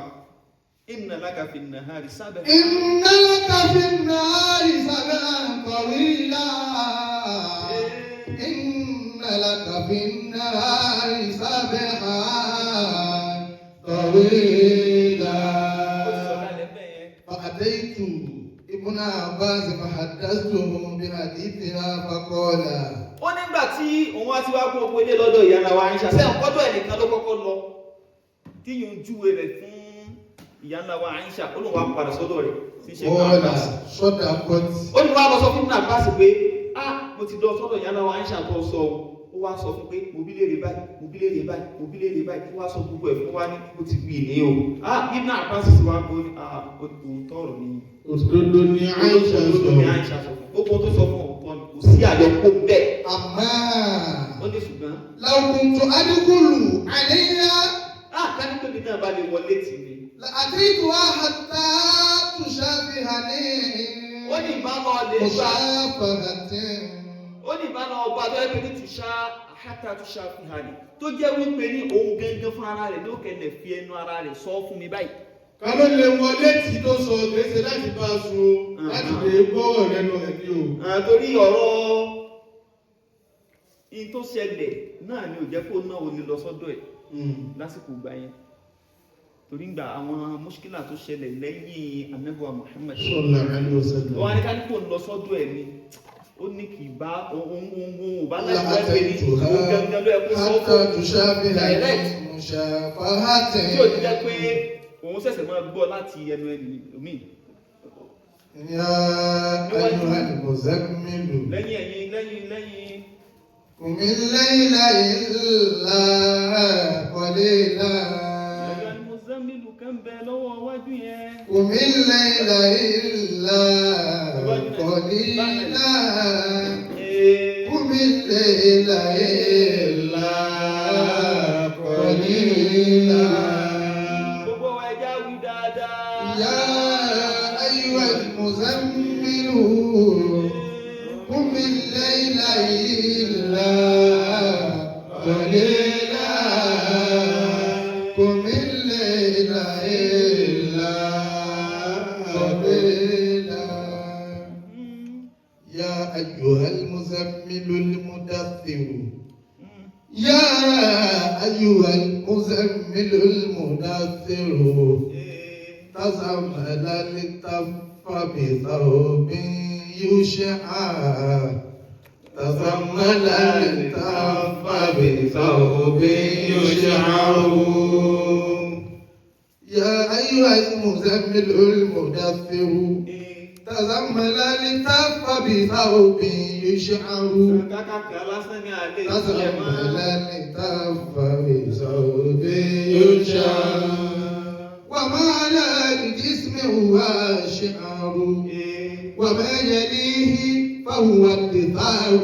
Inna laka fi nahari sab'a.
إن لك في النهار سبعا طويلا إن لك في النهار سبحا طويلا.
Ó ti sọ
ابن عباس فحدثته بحديثها فقال
Ó nígbà tí òun á ti wá gbogbo ilé lọ́dọ̀ ìyá ńlá wa Aisha, sẹ́wọ̀n kọ́dọ̀ ẹnìkan ló kọ́kọ́ lọ tí yóò júwe rẹ̀ fún ìyá ńlá wa Aisha, ó lóun wá padà sọ́dọ̀ rẹ̀ tí ń ṣe Ibn
قال
Abbas.
صدقت.
Ó ní wá lọ sọ fún Ibn Abbas pé, ah, mo ti lọ sọ́dọ̀ ìyá ńlá wa Aisha tó sọ o. Ó wá sọ fún pé mo bí léèrè báyìí, mo bí léèrè báyìí, mo bí léèrè báyìí, ó wá sọ gbogbo ẹ̀ fún wa ní mo ti wí ní o. Ah, Ibn Abbas sì wá gbọ́ ní, ah, òótọ́ ọ̀rọ̀ ni.
Òdodo ni Aisha sọ.
Òdodo ni Aisha sọ fún. Gbogbo tó sọ fún òótọ́ ni, kò sí àyọkó bẹ́ẹ̀.
أما
Ó ní ṣùgbọ́n
لو كنت أدخل عليها
ah, ká ní pé mi náà bá lè wọlé tì mí.
لأتيتها حتى تشافهني
Ó ní ìbámu ọ̀lẹ́ gbà.
مشافهة.
Ó ní ìbánu ọba tó yẹ pé ní tùṣà àhátà tùṣà fi hàn ní. Tó jẹ́ wípé ní òun gangan fún ara rẹ̀ ló kẹlẹ̀ fi ẹnu ara rẹ̀ sọ fún mi báyìí.
Ká ló lè wọlé tí tó sọ kìí ṣe láti bá a sun o, láti lè gbọ́rọ̀ lẹ́nu ẹ̀ ní o.
Ah, torí ọ̀rọ̀ in tó ṣẹlẹ̀ náà ni ò jẹ́ kó náà ò ní lọ sọ́dọ̀ ẹ̀ lásìkò ìgbà yẹn. Torí ìgbà àwọn mùṣkílà tó ṣẹlẹ̀ lẹ́yìn Ànábì wa Muhammad.
Sallallahu alaihi wasallam.
Wọ́n á ní ká ní kò lọ sọ́dọ̀ ẹ̀ ni. Ó ní kì í bá ohun ohun ò bá láti wá pé ní òun gangan ló yẹ kó sọ
حتى
fún
تشافهني
direct.
مشافهة.
Tí ò ní jẹ́ pé òun ṣẹ̀ṣẹ̀ máa gbọ́ láti ẹnu ẹni mi.
يا أيها المزمل
Lẹ́yìn ẹ̀yìn lẹ́yìn lẹ́yìn
قم الليل إلا قليلا.
ẹ̀yọ́ ni mo zẹ́mìlù kan bẹ lọ́wọ́ iwájú yẹn.
قم الليل إلا قليلا.
Ee,
قم الليل إلا قليلا.
Gbogbo wa ẹja wí dáadáa.
يا أيها المزمل قم الليل إلا قليلا. قم الليل إلا قليلا. يا أيها المزمل المدثر. يا أيها المزمل المدثر.
Ee,
تزمل التف بثوب يشعى. تزمل التف بثوب يشعر. يا أيها المزمل المدثر.
Ee.
تزمل التف بثوب يشعر.
Kákàkà lásán ni àlè ìpínlẹ̀ mọ́.
تزمل التف بثوب يشعر. وما على الجسم هو شعر.
Ee,
وما يليه فهو الدثار.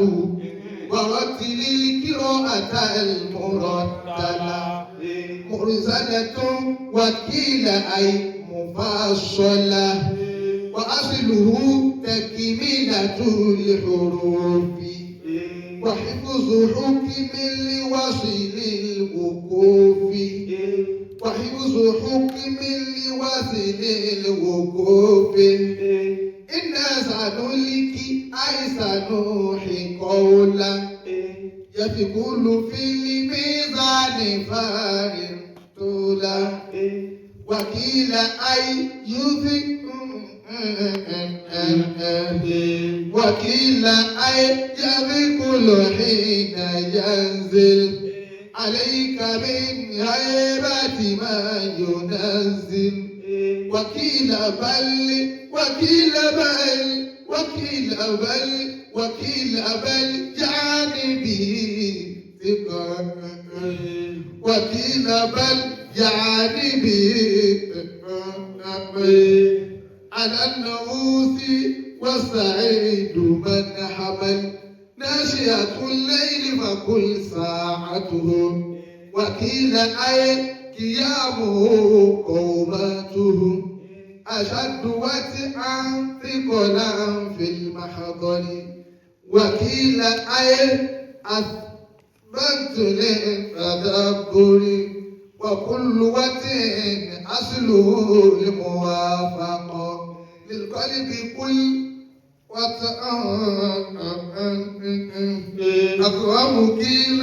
ورتل القراءة المرتلة.
Ee,
مرزنة وكيل أي مفصلة. وأصله تكملة الحروف.
Ee,
وحفظ حكم لوصل الوقوف.
Ee,
وحفظ حكم لوصل الوقوف.
Ee,
إنا سنلقي أي سنوحي قولا.
Ee.
يثقل في الميزان فار طولا.
Ee.
وقيل أي يثق. وقيل أي يثقل حين ينزل عليك من هيبة ما ينزل. وقيل بل وقيل بل وقيل بل وقيل بل يعني به ثقة. وقيل بل يعني به على النعوس والسعيد من حمل ناشئة الليل فكل ساعته. وقيل أي قيامه قومته أشد وطئا ثقلا في المحضر. وقيل أي أثبت للتدبر. وكل وطئ أصله الموافقة للقلب كل وطئ أقوم قيل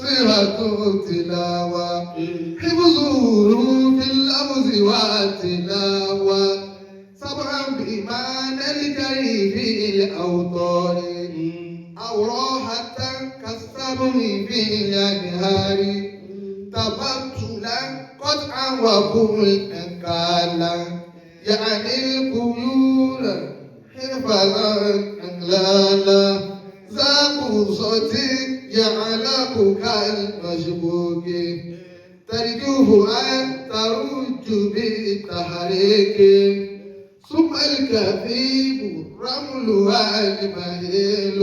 صلة التلاوة حفظ حروف اللفظ والتلاوة سبعا بما بمعنى الجري في الأوطان أو راحة كالسبع في الأنهار تبتلا قطعا وكل أنكالا يعني القيود حفظا أغلالا ذا قصة يعلق كالمشبوك ترجوه أن ترج بالتحريك ثم الكثيب رملها المهيل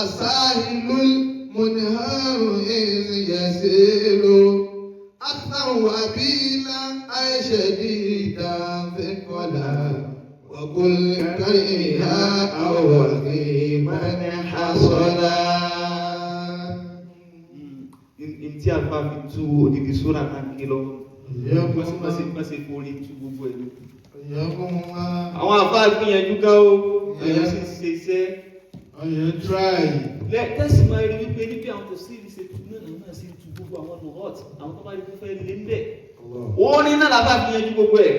الساحل المنهار إذ يسيل أكثر وبيلا أي شديدا ثقلا وكل كريها أو وخيما حصلا.
N tí a bá fi tú odidi sóra náà kí lọ wọ́n sì forí tú gbogbo ẹ̀ lọ. Àwọn àfáà gbìyànjú gá o, èèyàn sì ń ṣe iṣẹ́.
Ọ̀yàn try.
Tẹ́sí máa rí wípé níbi àwọn tó sí ìṣe tu náà náà sì ń tu gbogbo àwọn nùhọ́t, àwọn tó bá rí fífẹ́ lé ń bẹ̀. Orin náà làbá fi yanjú gbogbo ẹ̀.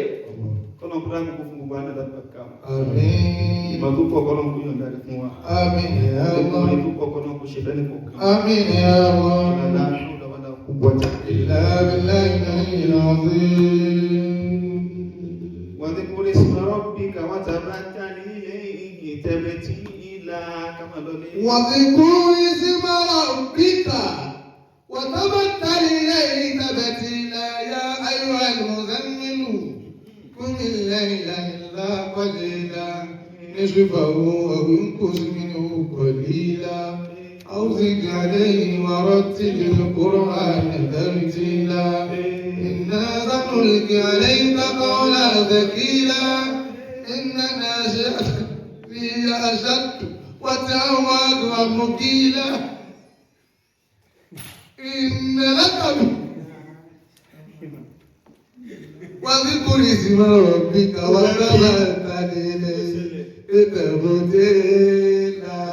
Kọ́nà kúrò àmì kó fún gbogbo àná láti ká.
Àmín.
Ìmọ̀ tó pọ̀ kọ́nà kó yọ̀ǹda rẹ̀ fún wa.
Àmín ya
Àlékún
Allah.
orin tó pọ̀ kọ́nà kó ṣe fẹ́ nìkọ̀ọ̀kan.
Àmín ya Allah.
La hawla wala quwwata
إلا بالله العلي العظيم.
واذكر اسم ربك وتبتل إليه تبتيلا كما لولي.
واذكر اسم ربك وتبتل إليه تبتيلا يا أيها المزمل قم الليل إلا قليلا نصفه أو انقص منه قليلا أو زد عليه ورتل القرآن ترتيلا إنا سنلقي عليك قولا ثقيلا إن ناشئة هي أشد وتأوى مقيلا إن لك واذكر اسم ربك وتبتل إليه تبتيلا.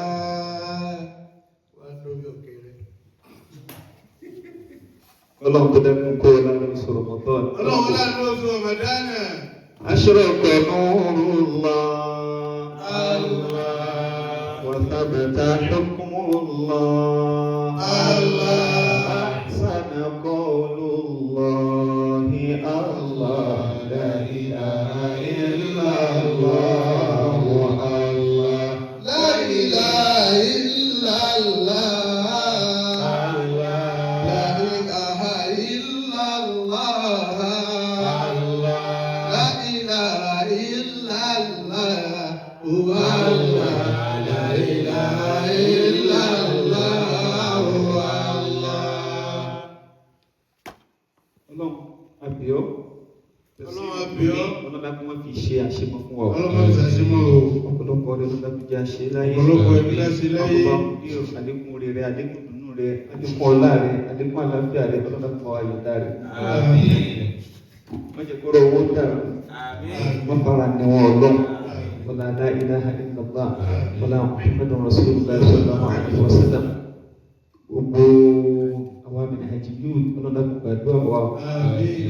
Ọlọ́run tó dẹ́kun kó o lánàá sọ̀rọ̀ mọ́tọ́.
Ọlọ́run láàánú oṣù Ramadana.
أشرق نور الله وثبت حكم الله أحسن قول الله الله لا إله إلا الله الله
لا إله إلا الله لا إله إلا الله لا إله إلا الله هو الله لا إله إلا الله هو الله.
Ọlọ́run àbíọ́.
Ọlọ́run àbíọ́.
Ọlọ́run dákun má fi ṣe àṣemọ́ fún wa o.
Ọlọ́run má fi ṣàṣemọ́ o.
Ọ̀pọ̀lọpọ̀ rẹ̀ ló dákun jẹ́ àṣe láyé.
Ọ̀pọ̀lọpọ̀ ẹbí láṣe láyé.
Ọba òbí àlékún rẹ̀ rẹ̀, àlékún dùnú rẹ̀, àlékún ọlá rẹ̀, àlékún àlàáfíà rẹ̀, Ọlọ́run dákun bá wa yọ̀ǹda rẹ̀. Má jẹ́ kọ́rọ̀ owó dàrú. Má fara ní wọn Ọlọ́run. Wala la ilaha illallah. Wala Muhammadun Rasulullah sallallahu alaihi wasallam. Gbogbo àwọn àmì àjìyú Ọlọ́run dákun gbàdúrà wa.
Àmín.